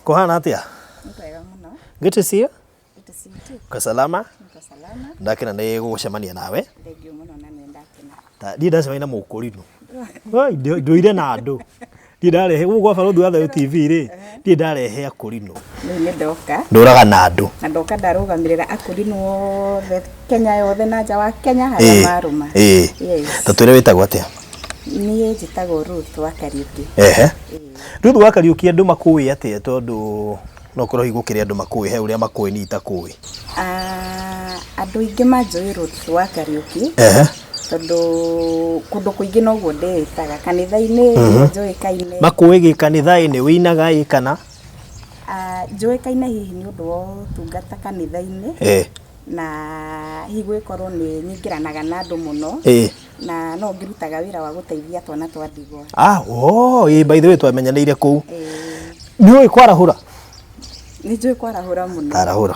Kũhana atĩa? Nĩ kwega mũno. Good to see you. Good to see you too. Kwa salama. Niko salama. Ndakena nĩ gũgũcemania nawe. Thengiũ mũno na nĩ ndakena. Ta ndiĩ ndacemania na mũkũrinũ. Oi, ndũire na andũ. Ndiĩ ndarehe gũkũ kwa Barũthi wa Thayũ TV rĩ, ndiĩ ndarehe akũrinũ. Rĩu nĩ ndoka. Ndũraga na andũ. Na ndoka ndarũgamĩrĩra akũrinũ othe Kenya yothe na nja wa Kenya harĩa marũma. Ĩĩ. Yes. Ta twĩre wĩtagwo atĩa? Niĩ njĩtagwo Ruth wa Kariũki. Ehe. Ruth wa Kariũki andũ makũĩ atĩa tondũ no korwo hihi gũkĩrĩ andũ makũĩ he ũrĩa makũĩ niĩ itakũĩ. Ah, andũ aingĩ manjũĩ Ruth wa Kariũki. Ehe. Tondũ kũndũ kũingĩ noguo ndĩĩtaga kanitha-inĩ njũĩkaine. Makũĩ gĩkanitha-inĩ wĩinaga ĩ kana? Ah, njũĩkaine hihi nĩ ũndũ wa ũtungata kanitha-inĩ. Eh. Na hihi gwĩkorwo nĩ nyingĩranaga na andũ mũno. Eh. Na no ngĩrutaga wĩra wa gũteithia twana twa ndigwa. Ah, oh, ĩ by the way twamenyanĩire kũu. Nĩ ũĩ kwarahũra? Nĩ njũĩ kwarahũra mũno. Arahũra.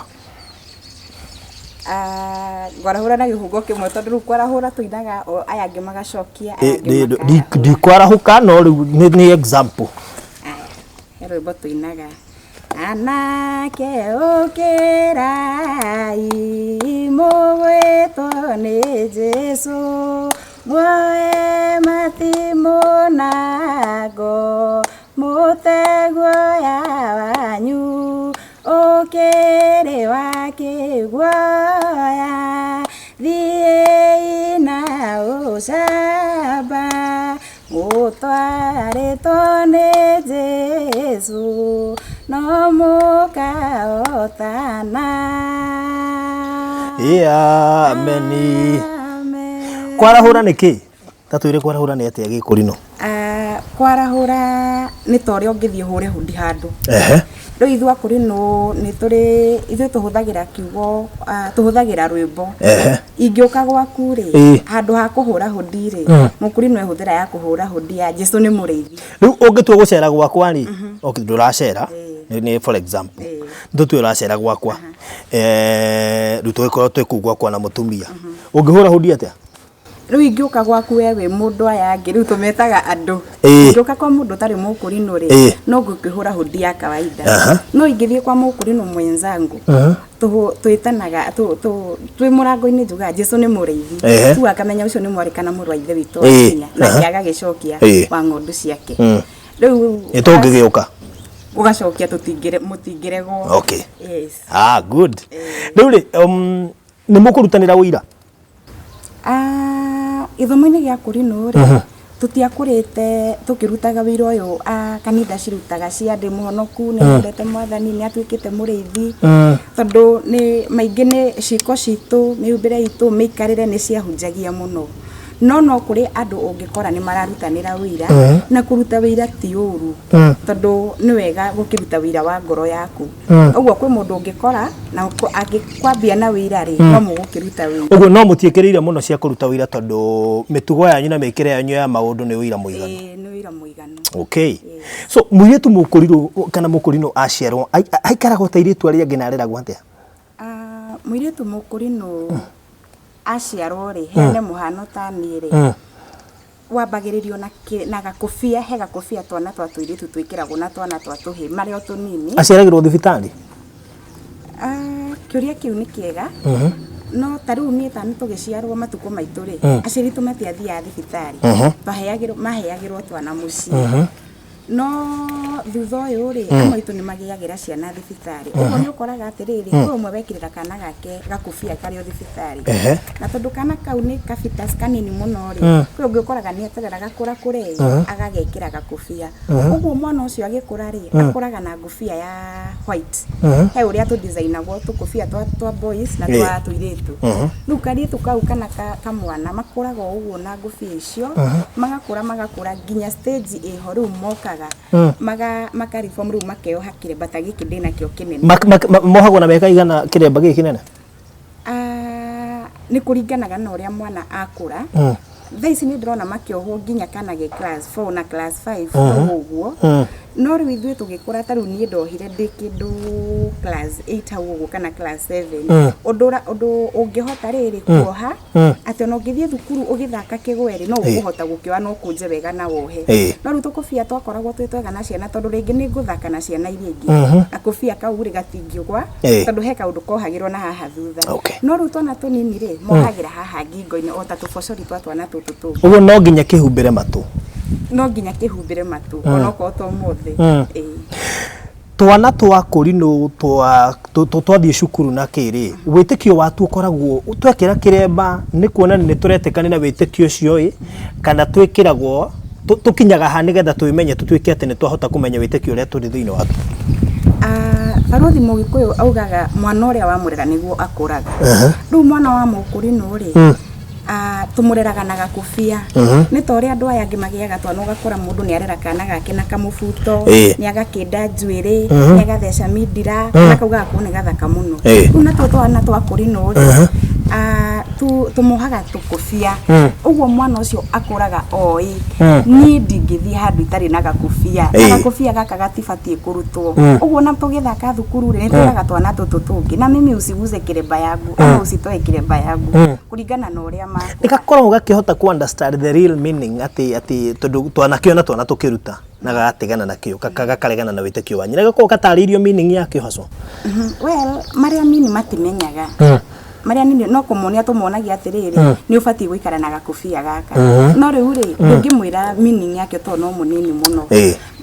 Ah, ngwarahũra na gĩbungo kĩmwe tondũ rĩu kwarahũra tũinaga o aya angĩ magacokia aya Ĩ, angĩ makarahũra. Ndikwarahũka no rĩu nĩ example. Aya, he rwĩmbo tũinaga. Anake ũkĩrai mũgwĩtwo nĩ Jesũ, muoe matimũ na ngo, mũte guoya wanyu, ũkĩrĩ wa kĩguoya, thiĩi na ũcamba, mũtwarĩtwo nĩ Jesũ, no mũkahotana. Ĩ ameni. Amen. Kwarahũra nĩ kĩ? Ta twĩre kwarahũra nĩ atĩa gĩkũrinũ? Ah, kwarahũra nĩ ta ũrĩa ũngĩthiĩ ũhũre hundi handũ. Ehe. Rĩu ithuĩ akũrinũ nĩ tũrĩ ithuĩ tũhũthagĩra kiugo ah, tũhũthagĩra rwĩmbo. Ehe. Ingĩũka gwaku rĩ, Ĩĩ. handũ ha kũhũra hundi rĩ, mũkũrinũ ehũthĩra ya kũhũra hundi ya Jesũ nĩ mũrĩithi. Rĩu ũngĩtua gũcera gwakwa rĩ, okay, ndũracera, nĩ for example. Nĩtũtue ũracera gwakwa. Eh, rĩu tũgĩkorwo twĩ kũu gwakwa na mũtumia. Ũngĩhũra hundi atĩa? Rĩu ingĩũka gwaku we wĩ mũndũ aya angĩ rĩu tũmetaga andũ. Ĩĩ. Ingĩũka kwa mũndũ ũtarĩ mũkũrinũ rĩ, Ĩĩ. no ngũkĩhũra hundi ya kawaida. Aha. No ingĩthiĩ kwa mũkũrinũ mwenzangu, twĩtanaga twĩ mũrango-inĩ njugaga Jesũ nĩ mũrĩithi. Ehe. Rĩu akamenya ũcio nĩ mwarĩ kana mũrũ wa ithe witũ Ĩĩ. wakinya, nake Aha. agagĩcokia Ĩĩ. wa ng'ondu ciake. Rĩu Nĩ tũngĩgĩũka. ũgacokia tũtingĩre mũtingĩregwo. Okay. Yes. Ah, good. Rĩu rĩ, nĩ mũkũrutanĩra ũira? Ah, gĩthomo-inĩ gĩa kũrinũ rĩ, tũtiakũrĩte tũkĩrutaga wĩra ũyũ ah, kanitha cirutaga cia ndĩ mũhonoku nĩ nyendete mwathani nĩ atuĩkĩte mũrĩithi, tondũ nĩ maingĩ nĩ ciĩko citũ mĩhumbĩre itũ mĩikarĩre nĩ ciahunjagia mũno. No no kũrĩ andũ ũngĩkora nĩ mararutanĩra wĩira, na kũruta wĩira ti ũru, tondũ nĩ wega gũkĩruta wĩira wa ngoro yaku. Ũguo kwĩ mũndũ ũngĩkora na angĩkwambia na wĩira rĩ, no mũgũkĩruta wĩira. Ũguo no mũtiĩkĩrĩire mũno cia kũruta wĩira tondũ mĩtugo yanyu na mĩkĩre yanyu ya maũndũ nĩ wĩira mũiganu. Ĩĩ, nĩ wĩira mũiganu. Okay. So mũirĩtu mũkũrirũ kana mũkũrinũ aciarwo aikaragwo ta irĩtu arĩa angĩ na areragwo atĩa? Ah, mũirĩtu mũkũrinũ aciarwo rĩ, heane mũhano ta niĩ rĩ, wambagĩrĩrio na na gakũbia, he gakũbia twana twa tũirĩtu twĩkĩragwo na twana twa tũhĩ marĩ o tũnini. Aciaragĩrwo thibitarĩ? Ah, kĩũria kĩu nĩ kĩega. No ta rĩu niĩ ta nĩ tũgĩciarwo matukũ maitũ rĩ, aciari aitũ matiathiaga thibitarĩ. Twaheagĩrwo, maheagĩrwo twana mũciĩ. No thutha ũyũ rĩ, amwe aitũ nĩ magĩagĩra ciana thibitarĩ. Ũguo nĩ ũkoraga atĩrĩrĩ, kwĩ ũmwe wekĩrĩra kana gake gakũbia karĩ o thibitarĩ. Na tondũ kana kau nĩ kabitas kanini mũno rĩ, kwĩ ũngĩ ũkoraga nĩ eterera gakũra kũre agagekĩra gakũbia. Ũguo mwana ũcio agĩkũra rĩ, akũraga na ngũbia ya white. He ũrĩa tũdesignagwo tũkũbia twa boys na twa tũirĩtu. Rĩu karĩtu kau kana kamwana makũraga o ũguo na ngũbia icio, magakũra magakũra nginya stage ĩho rĩu mokaga maka reform rĩu makeoha kĩremba ta gĩkĩ ndĩnakĩo kĩnene. Mohagwo na mĩaka igana kĩremba gĩkĩ kĩnene? Ah, nĩ kũringanaga na ũrĩa mwana akũra. Thaa ici nĩ ndĩrona makĩohwo nginya kana ge class 4 na class 5 hau ũguo. No rĩu ithuĩ tũgĩkũra ta rĩu niĩ ndohire ndĩ kĩndũ class 8 hau ũguo kana class 7, ũndũ ũngĩhota rĩrĩ kuoha, atĩ ona ũngĩthiĩ thukuru ũgĩthaka kĩgwe rĩ, no ũkũhota gũkĩoha na ũkũnje wega na wohe. No rĩu tũkũbia twakoragwo twĩ twega na ciana, tondũ rĩngĩ nĩ ngũthaka na ciana iria ingĩ, gakũbia kau rĩ gatingĩgwa, tondũ he kaũndũ kohagĩrwo na haha thutha. No rĩu twana tũnini rĩ, mohagĩra haha ngingo-inĩ o ta tũbocori twa twana tũtũ tũngĩ. Ũguo no nginya kĩhumbĩre matũ? No nginya kĩhumbĩre matũ, onokorwo to mothe. Ĩĩ. Twana twa kũrinũ twa twathiĩ cukuru na kĩrĩ, wĩtĩkio watuo ũkoragwo twekĩra kĩremba nĩ kuonania nĩ tũretĩkania na wĩtĩkio ũcio ĩ, kana twĩkĩragwo tũkinyaga ha nĩgetha twĩmenye tũtuĩke atĩ nĩ twahota kũmenya wĩtĩkio ũrĩa tũrĩ thĩinĩ watuo? Barũthi Mũgĩkũyũ augaga mwana ũrĩa wamũrera nĩguo akũraga. Rĩu mwana wa mũkũrinũ rĩ, tũmũreraga na gakũbia. Nĩ ta ũrĩa andũ aya angĩ magĩaga twana, ũgakora mũndũ nĩ arera kana gake na kamũbuto, nĩ agakĩnda njuĩrĩ, nĩ agatheca mindira, kana kau gagakorwo nĩ gathaka mũno. Rĩu natuo twana twa kũrinũ rĩ, tũmohaga tũkũbia. Ũguo mwana ũcio akũraga oĩ, niĩ ndingĩthiĩ handũ itarĩ na gakũbia. Na gakũbia gaka gatibatiĩ kũrutwo. Ũguo ona tũgĩthaka thukuru rĩ, nĩ twĩraga twana tũtũ tũngĩ, na mimi usiguze kiremba yangu, ama usitoe kiremba yangu, kũringana na ũrĩa makũra. Nĩ gakoragwo gakĩhota ku understand the real meaning atĩ tondũ twanakĩona twana tũkĩruta na gagatigana nakĩo, gakaregana na wĩtĩkio wa nyina, gakoragwo gatarĩirio meaning yakĩo hacwa? Well, marĩa nini matimenyaga. Marĩa nini no kũmonia tũmonagia atĩrĩrĩ, nĩ ũbatiĩ gũikara na gakũbia gaka. No rĩu rĩ, ndũngĩmwĩra meaning yakĩo tondũ no mũnini mũno.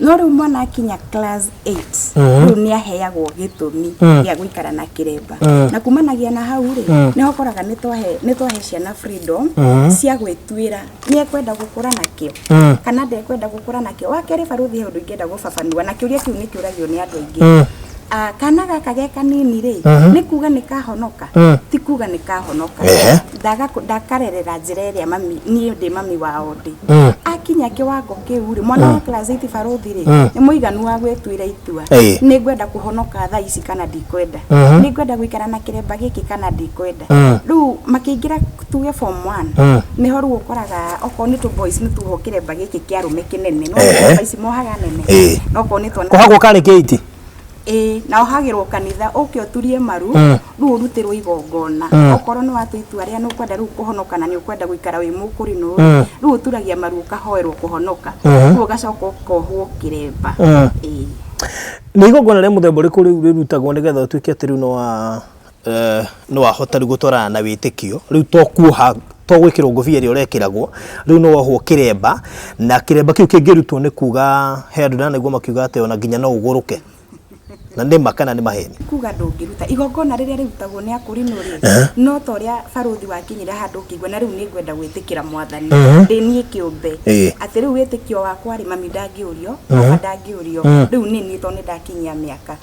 No rĩu mwana akinya class 8, rĩu nĩ aheagwo gĩtũmi gĩa gũikara na kĩremba. Na kumanagia na hau rĩ, nĩho ũkoraga nĩ twahe ciana freedom cia gwĩtuĩra nĩ ekwenda gũkũra nakĩo kana ndekwenda gũkũra nakĩo. Wa kerĩ, barũthi, he ũndũ ingĩenda gũbabanua na kĩũria kĩu nĩ kĩũragio nĩ andũ aingĩ. Kana gaka ge kanini rĩ, nĩ kuga nĩ kahonoka? Ti kuga nĩ kahonoka. Ndakarerera njĩra ĩrĩa mami, niĩ ndĩ mami wao ndĩ. Akinya kĩwango kĩu rĩ, mwana wa class 8, barũthi rĩ, nĩ mũiganu wa gwĩtuĩra itua. Nĩ ngwenda kũhonoka thaa ici kana ndikwenda? Nĩ ngwenda gũikara na kĩremba gĩkĩ kana ndikwenda? Rĩu makĩingĩra tuge form 1, nĩho rĩu ũkoraga okorwo nĩ tũ boys nĩ tuohwo kĩremba gĩkĩ kĩa arũme kĩnene, no ici mohaga nene. No okorwo nĩ twana Kũhagwo karĩ kĩiti? Ĩĩ, na ũhagĩrwo kanitha ũke ũturie maru, rĩu ũrutĩrwo igongona. Okorwo nĩ watua itua rĩa nĩ ũkwenda rĩu kũhonoka na nĩ ũkwenda gũikara wĩ mũkũrinũ rĩ, rĩu ũturagia maru ũkahoerwo kũhonoka, rĩu ũgacoka ũkohwo kĩremba. Ĩĩ. Nĩ igongona rĩa mũthemba ũrĩkũ rĩu rĩrutagwo nĩgetha ũtuĩke atĩ rĩu nĩ wahota rĩu gũtwarana na wĩtĩkio, rĩu to kuoha, to gwĩkĩrwo ngũbia ĩrĩa ũrekĩragwo, rĩu nĩ wohwo kĩremba, na kĩremba kĩu kĩngĩrutwo nĩ kuga he andũ ndanaigua makiuga atĩ ona nginya no ũgũrũke, na nĩ ma kana nĩ maheni? Kuga ndũngĩruta igongona rĩrĩa rĩrutagwo nĩ akũrinũ rĩ, no ta ũrĩa barũthi wakinyire handũ ũkĩigua na rĩu nĩ ngwenda gwĩtĩkĩra mwathani ndĩ niĩ kĩũmbe, atĩ rĩu wĩtĩkio wakwa rĩ, mami ndangĩũrio, baba ndangĩũrio, rĩu nĩ niĩ tondũ nĩ ndakinyia mĩaka.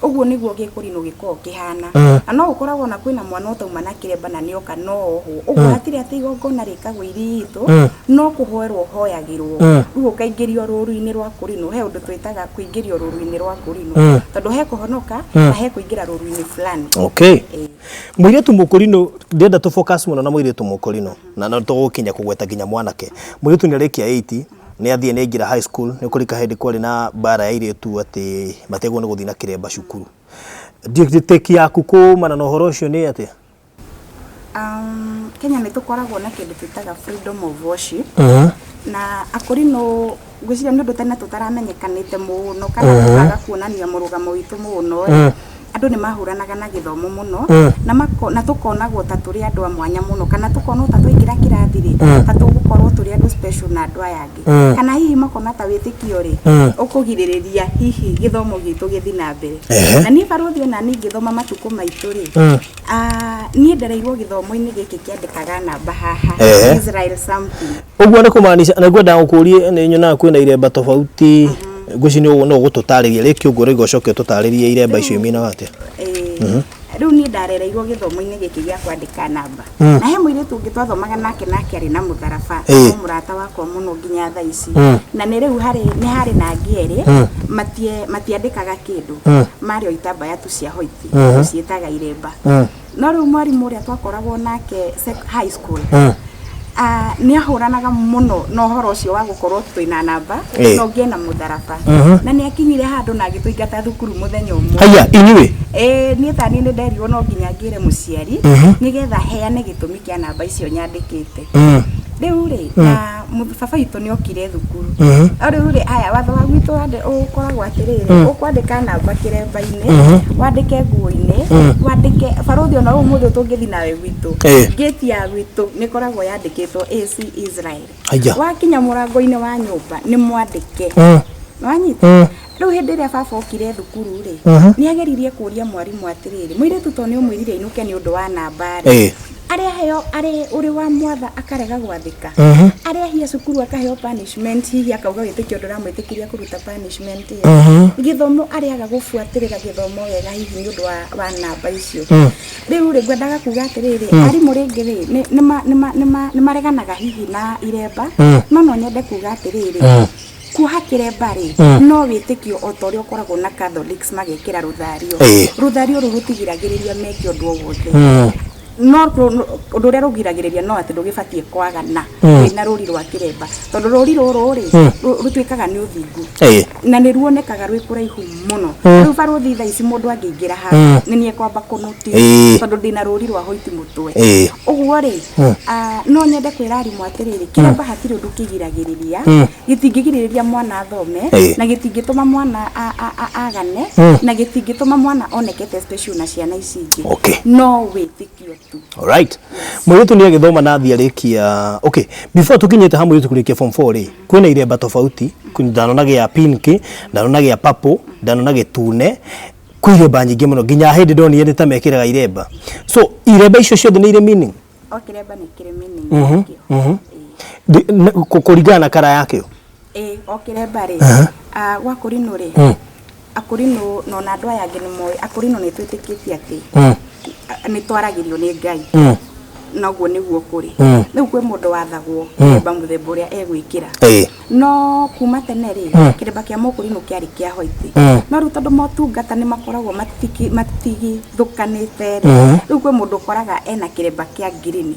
Ũguo nĩguo gĩkũrinũ gĩkoragwo kĩhana. Na no gũkoragwo na kwĩna mwana ũtauma na kĩremba na nĩoka no ohwo ũguo. Hatirĩ atĩ igongona rĩkagwo iritũ, no kũhoerwo hoyagĩrwo, rĩu ũkaingĩrio rũru-inĩ rwa kũrinũ. He ũndũ twĩtaga kũingĩrio rũru-inĩ rwa kũrinũ, tondũ he kũhonoka na he kũingĩra rũru-inĩ fulani. Mũirĩtu mũkũrinũ, ndĩrenda tũ focus mũno na mũirĩtu mũkũrinũ, na no tũgũkinya kũgweta nginya mwanake. Mũirĩtu nĩ arĩkia 8, nĩ athiĩ, nĩ aingĩra high school, nĩ kũrika hĩndĩ kwarĩ na mbara ya airĩtu atĩ matiagĩrĩirwo nĩ gũthiĩ na kĩremba cukuru. Take yaku kũmana na ũhoro ũcio nĩ atĩa? Kenya nĩ tũkoragwo na kĩndũ twĩtaga freedom of worship, na akũrinũ ngwĩciria nĩ ũndũ tene tũtaramenyekanĩte mũno kana tũkaga kuonania mũrũgamo witũ mũno rĩ, andũ nĩ mahũranaga na gĩthomo mũno na tũkonagwo ta tũrĩ andũ a mwanya mũno, kana tũkonwo ta twaingĩra kĩrathi rĩ, ta tũgũkorwo tũrĩ andũ special na andũ aya angĩ, kana hihi makona ta wĩtĩkio rĩ ũkũgirĩrĩria hihi gĩthomo gitũ gĩthiĩ na mbere. Na niĩ barũthi, ona niĩ ngĩthoma matukũ maitũ rĩ, niĩ ndereirwo gĩthomo-inĩ gĩkĩ kĩandĩkaga namba haha, Israel something. Ũguo nĩ kũmaanisha na ngwenda gũkũrie, nĩ nyonaga kwĩna iremba tofauti, ngwĩciria no ũgũtũtarĩria rĩngĩ ũguo, rĩngĩ ũcoke ũtũtarĩrie iremba icio iminaga atĩa. Rĩu niĩ ndarereirwo gĩthomo-inĩ gĩkĩ gĩa kwandĩka namba, na he mũirĩtu ũngĩ twathomaga nake, nake arĩ na mũtharaba, no mũrata wakwa mũno nginya thaa ici. Na nĩ rĩu harĩ nĩ harĩ na angĩ erĩ matiandĩkaga kĩndũ, marĩ o itambaya tu cia hoiti, ciĩtaga iremba. No rĩu mwarimũ ũrĩa twakoragwo nake high school. Ah, nĩ ahũranaga mũno na ũhoro ũcio wa gũkorwo twĩna namba na ũngĩ ena mũtharaba na nĩ akinyire handũ na agĩtũingata thukuru mũthenya ũmwe. Haya, inyuĩ? Ĩĩ, niĩ ta niĩ nĩ nderirwo no nginya ngĩre mũciari nĩgetha heane gĩtũmi kĩa namba icio nyandĩkĩte. Rĩu rĩ, na baba witũ nĩ okire thukuru. No rĩu rĩ, aya watho wa gwitũ ũkoragwo atĩrĩrĩ, ũkwandĩka namba kĩremba-inĩ, wandĩke nguo-inĩ, wandĩke barũthi ona ũmũthĩ ũyũ tũngĩthiĩ nawe gwitũ, ngĩti ya gwitũ nĩ ĩkoragwo yandĩkĩtwo AC Israel. Haiya. Wakinya mũrango-inĩ wa nyũmba nĩ mwandĩke. Nĩwanyita? Rĩu hĩndĩ ĩrĩa baba okire thukuru rĩ, nĩ ageririe kũria mwarimũ atĩrĩrĩ, mũirĩtu to nĩ ũmwĩrire ainũke nĩ ũndũ wa namba rĩ, arĩ aheo arĩ ũrĩ wa mwatha akarega gwathĩka, arĩ ahia cukuru akaheo punishment, hihi akauga wĩtĩkio ndũramwĩtĩkĩria kũruta punishment ĩyo, gĩthomo arĩaga gũbuatĩrĩra gĩthomo wega hihi nĩ ũndũ wa namba icio. Rĩu rĩ, ngwendaga kuga atĩrĩrĩ, arimũ rĩngĩ rĩ, nĩ mareganaga hihi na iremba, no no nyende kuga atĩrĩrĩ, kuoha kĩremba rĩ, no wĩtĩkio o ta ũrĩa ũkoragwo na Catholics magekĩra rũthario. Rũthario rũu rũtigiragĩrĩria meke ũndũ o wothe. No ũndũ ũrĩa rũgiragĩrĩria no atĩ ndũgĩbatiĩ kwagana wĩna rũri rwa kĩremba, tondũ rũri rũrũ rĩ, rũtuĩkaga nĩ ũthingu. Na nĩ ruonekaga rwĩ kũraihu mũno. Rĩu barũthi thaa ici mũndũ angĩingĩra haha, nĩ niĩ kwamba kũnũti, tondũ ndĩna rũri rwa hoiti mũtwe. Ũguo rĩ, no nyende kwĩra arimũ atĩrĩrĩ, kĩremba hatirĩ ũndũ kĩgiragĩrĩria, gĩtingĩgirĩrĩria mwana athome, na gĩtingĩtũma mwana agane, na gĩtingĩtũma mwana oneke ta special na ciana ici ingĩ. No wĩtĩkio tu. Alright. Mũirĩtu nĩ agĩthoma na athiĩ arĩkia. Okay, before tũkinyĩte ha mũirĩtu kũrĩkia form 4 rĩ, kwĩna iremba tofauti, ndanona gĩa pink, ndanona gĩa purple, ndanona gĩtune, kwĩ iremba nyingĩ mũno nginya hĩndĩ ndonire nĩ ta mekĩraga iremba. So iremba icio ciothe nĩ irĩ meaning? O kĩremba nĩ kĩrĩ meaning yakĩo. Kũringana na kara yakĩo? Ĩĩ, o kĩremba rĩ, gwa kũrinũ rĩ, akũrinũ na ona andũ aya angĩ nĩ moĩ, akũrinũ nĩ twĩtĩkĩtie atĩ nĩ twaragĩrio nĩ Ngai. Na ũguo nĩguo kũrĩ. Rĩu kwĩ mũndũ wathagwo kĩremba mũthemba ũrĩa egwĩkĩra. No kuma tene rĩ, kĩremba kĩa mũkũrinũ kĩarĩ kĩa white. No rĩu tondũ motungata nĩ makoragwo matigithũkanĩte rĩ, rĩu kwĩ mũndũ ũkoraga ena kĩremba kĩa green.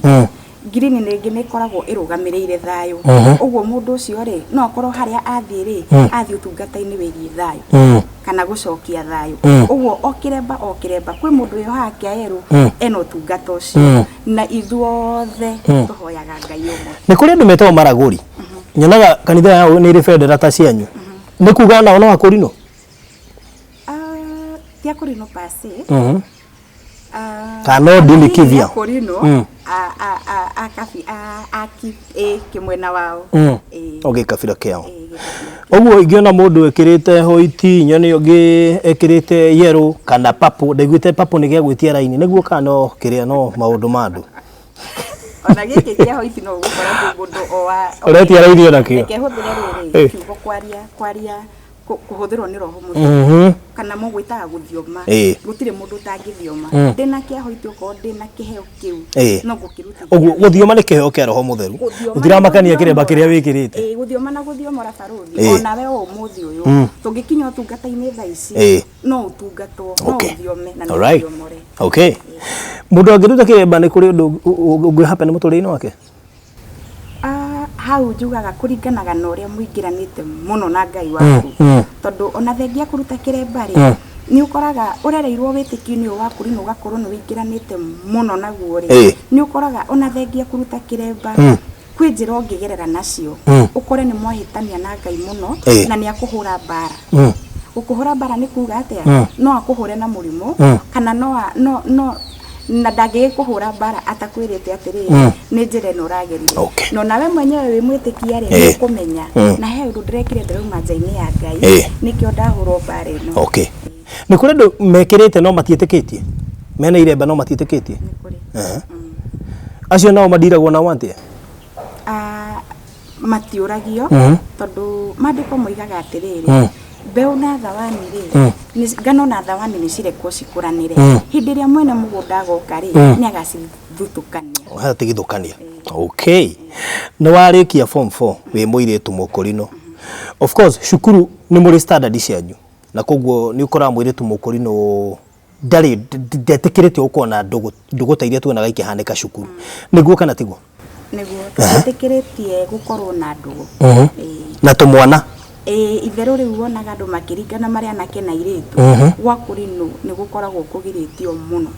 Green rĩngĩ nĩ ĩkoragwo ĩrũgamĩrĩire thayũ. Ũguo mũndũ ũcio rĩ, no akorwo harĩa athiĩ rĩ, athiĩ ũtungata-inĩ wĩgiĩ thayũ kana gũcokia thayũ. Ũguo o kĩremba o kĩremba, kwĩ mũndũ wĩyohaga kĩa yerũ ena ũtungata ũcio. Na ithuothe tũhoyaga Ngai ũmwe. Nĩ kũrĩ andũ metagwo maragũri. Nyonaga kanitha yao nĩ ĩrĩ bendera ta cianyu. Nĩ kuga nao no akũrinũ? Ti akũrinũ per se. Kana no ndini kivya. Akũrinũ, kĩmwena wao. O gĩkabira kĩao. Ũguo ingĩona mũndũ ĩkĩrĩte hoiti, nyone ũngĩ ĩkĩrĩte yellow kana purple, ndaiguĩte purple nĩ gĩa gwĩtia raini, nĩguo kana no kĩrĩa no maũndũ ma andũ. Ona gĩkĩ kĩa hoiti no ũgũkora kwĩ mũndũ o wa Ũretia raini ona kĩo. Reke hũthĩre rĩrĩ kiugo kwaria, kwaria kũhũthĩrwo nĩ roho mũtheru kana mũgwĩtaga gũthioma. Gũtirĩ mũndũ ũtangĩthioma. Ndĩna kĩa hoiti okorwo ndĩna kĩheo kĩu no ngũkĩrutithia. Ũguo gũthioma nĩ kĩheo kĩa roho mũtheru. Gũtiramakania kĩremba kĩrĩa wĩkĩrĩte. Ĩĩ, gũthioma na gũthiomora barũthi. Onawe ũmũthĩ ũyũ tũngĩkinya ũtungata-inĩ thaa ici no ũtungatwo, no ũthiome na no ũthiomore. Okay. Mũndũ angĩruta kĩremba nĩ kũrĩ ũndũ ũngĩ happen mũtũrĩre-inĩ wake? Hau njugaga kũringanaga na ũrĩa mũingĩranĩte mũno na Ngai waku. Tondũ ona thengia kũruta kĩremba rĩ, nĩ ũkoraga ũrereirwo wĩtĩkio-inĩ ũyũ waku rĩ, na ũgakorwo nĩ wĩingĩranĩte mũno naguo rĩ, nĩ ũkoraga ona thengia kũruta kĩremba, kwĩ njĩra ũngĩgerera nacio, ũkore nĩ mwahĩtania na Ngai mũno, na nĩ akũhũra mbara. Gũkũhũra mbara nĩ kuga atĩa? No akũhũre na mũrimũ, kana no no no na ndangĩgĩkũhũra mbara atakwĩrĩte atĩrĩrĩ, nĩ njĩra ĩno ũragerire. No nawe mwenyewe wĩ mwĩtĩkia rĩ, nĩ ũkũmenya na he ũndũ ndĩrekire ndĩrauma nja-inĩ ya Ngai, nĩkĩo ndahũrwo mbara ĩno. Okay. Nĩ kũrĩ andũ mekĩrĩte no matiĩtĩkĩtie? Mena iremba no matiĩtĩkĩtie? Nĩ kũrĩ. Acio nao mandiragwo nao atĩa? Matiũragio, tondũ maandĩko moigaga atĩrĩrĩ, mbeũ na thawani rĩ, ngano na thawani nĩ cirekwo cikũranĩre. Hĩndĩ ĩrĩa mwene mũgũnda agoka rĩ, nĩ agacithutũkania. Agatigithũkania. Okay. Nĩ warĩkia form 4 wĩ mũirĩtu mũkũrinũ. Of course cukuru nĩ mũrĩ standard cianyu na koguo nĩ ũkoraga mũirĩtu mũkũrinũ ndarĩ ndetĩkĩrĩtio gũkorwo na ndũgũ ta iria tuonaga ikĩhanĩka cukuru. Nĩguo kana tiguo? Nĩguo tũtiĩtĩkĩrĩtie gũkorwo na ndũgũ. Ĩĩ. Na tũmwana. Ĩĩ, itherũ rĩu wonaga andũ makĩringana marĩ anake na airĩtu, gwa kũrinũ nĩ gũkoragwo kũgirĩtio mũno.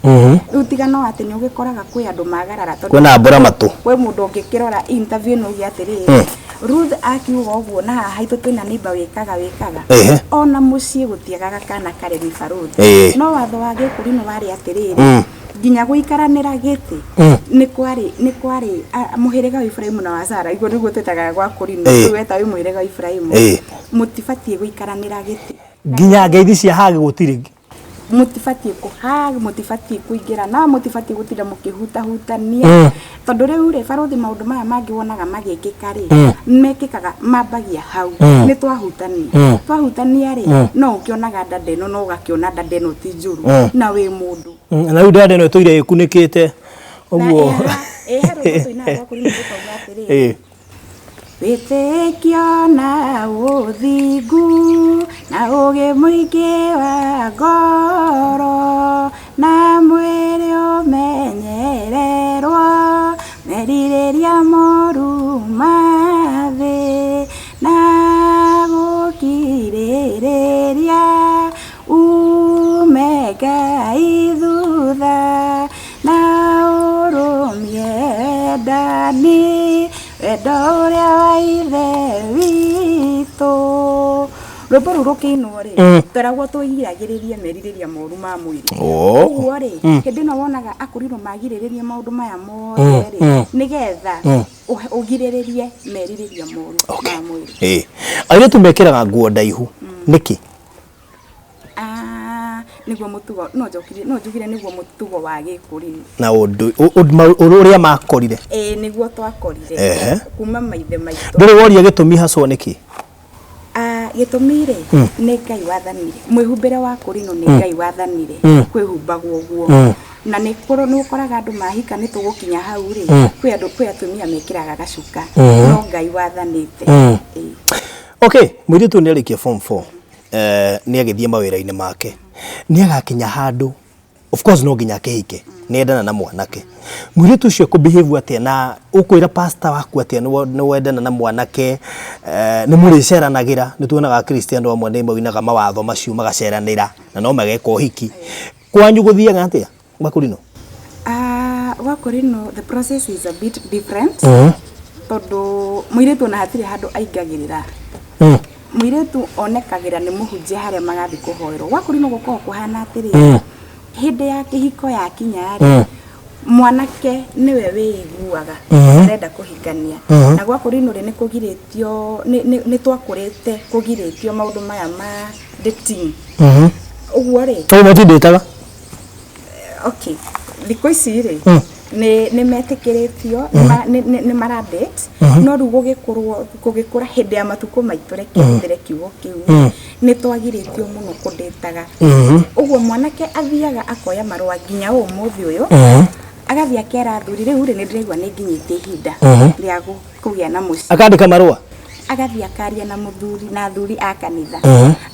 Rĩu tiga no atĩ nĩ ũgĩkoraga kwĩ andũ magarara tondũ Kwĩna mbũra matũ. Kwĩ mũndũ ũngĩkĩrora interview ĩno uge atĩrĩrĩ, Ruth akiuga ũguo na haha haitũ twĩna neighbor wĩkaga wĩkaga. Ona mũciĩ gũtiagaga kana karemi barũthi. No watho wa gĩkũrinũ warĩ atĩrĩrĩ, nginya gũikaranĩra gĩtĩ nĩ kwarĩ nĩ kwarĩ mũhĩrĩga wa Ibrahim na wa Sara, iguo nĩguo twĩtaga gwa kũrinũ, rĩu weta wĩ mũhĩrĩga wa Ibrahim, mũtibatiĩ gũikaranĩra gĩtĩ. Nginya ngeithi cia hagi gũtirĩ. Mũtibatiĩ kũhag, mũtibatiĩ kũingĩra na mũtibatiĩ gũtinda mũkĩhutahutania, tondũ rĩu rĩ barũthi, maũndũ maya mangĩ wonaga magĩkĩka rĩ, mekĩkaga mambagia hau. Nĩ twahutania, twahutania rĩ, no ũkĩonaga ndanda ĩno, no ũgakĩona ndanda ĩno ti njũru na wĩ mũndũ. Na rĩu ndanda ĩno ĩtũire ĩkunĩkĩte ũguo. Ĩĩ, he rwĩmbo tũinaga gwa kũrinũ tũkauga atĩrĩrĩ, wĩtĩkio na ũthingu na ũgĩ mũingĩ wa ngoro na mwĩrĩ ũmenyererwo merirĩria moru ma thĩ na gũkirĩrĩria ume Ngai thutha na ũrũmie wendani, wendo ũrĩa wa Ithe witũ. Rwĩmbo rũu rũkĩinwo rĩ, tweragwo twĩgiragĩrĩrie merirĩria moru ma mwĩrĩ. Ũguo rĩ, hĩndĩ ĩno wonaga akũrinũ magirĩrĩria maũndũ maya mothe rĩ, nĩgetha ũgirĩrĩrie merirĩria moru ma mwĩrĩ. Airĩtu mekĩraga nguo ndaihu nĩkĩ? Nĩguo mũtugo, no njokire, no njugire nĩguo mũtugo wa gĩkũrinũ na ũndũ ũrĩa makorire. Ĩĩ, nĩguo twakorire kuma maithe maitũ. Ndũrĩ woria gĩtũmi hacwo nĩkĩ? Gĩtũmi rĩ, nĩ Ngai wathanire mwĩhumbĩre wa kũrinũ, nĩ Ngai wathanire kwĩhumbagwo ũguo, na nĩ ũkoraga andũ mahika, nĩ tũgũkinya hau rĩ, kwĩ andũ, kwĩ atumia mekĩraga gacuka, no Ngai wathanĩte. Ĩĩ. Okay, mũirĩtu nĩ arĩkia form 4, nĩ agĩthiĩ mawĩra-inĩ make, nĩ agakinya handũ, of course no nginya akĩhike, nĩ endana na mwanake. Mũirĩtu ũcio ekũ-behave atĩa, na ũkwĩra pastor waku atĩa nĩ wendana na mwanake, nĩ mũrĩceranagĩra? Nĩ tuonaga Akristiano amwe nĩ moinaga mawatho macio magaceranĩra na no mageka ũhiki. Kwanyu gũthiaga atĩa Gwakurino? Gwakurino the process is a bit different, tondũ mũirĩtu ona hatirĩ handũ aingagĩrĩra. Mũirĩtu onekagĩra nĩ mũhunjia harĩa magathiĩ kũhoerwo. Gwakurino gũkoragwo kũhana atĩrĩrĩ, hĩndĩ ya kĩhiko yakinya rĩ, mwanake nĩwe wĩiguaga arenda kũhikania, na gwakurino rĩ, nĩ kũgirĩtio, nĩ twakũrĩte kũgirĩtio maũndũ maya ma dating, ũguo rĩ. Tondũ matindĩtaga. Okay, thikũ ici rĩ, nĩ metĩkĩrĩtio, nĩ mara date, no rĩu gũgĩkũrwo, gũgĩkũra hĩndĩ ya matukũ maitũ, reke hũthĩre kiugo kĩu, nĩ twagirĩtio mũno kũndĩtaga. Ũguo mwanake athiaga akoya marũa nginya ũmũthĩ ũyũ, agathiĩ akera athuri, rĩu rĩ, nĩ ndĩraigua nĩ nginyĩtie ihinda rĩa kũgĩa na mũciĩ. Akandĩka marũa. Agathiĩ akaria na mũthuri na athuri a kanitha.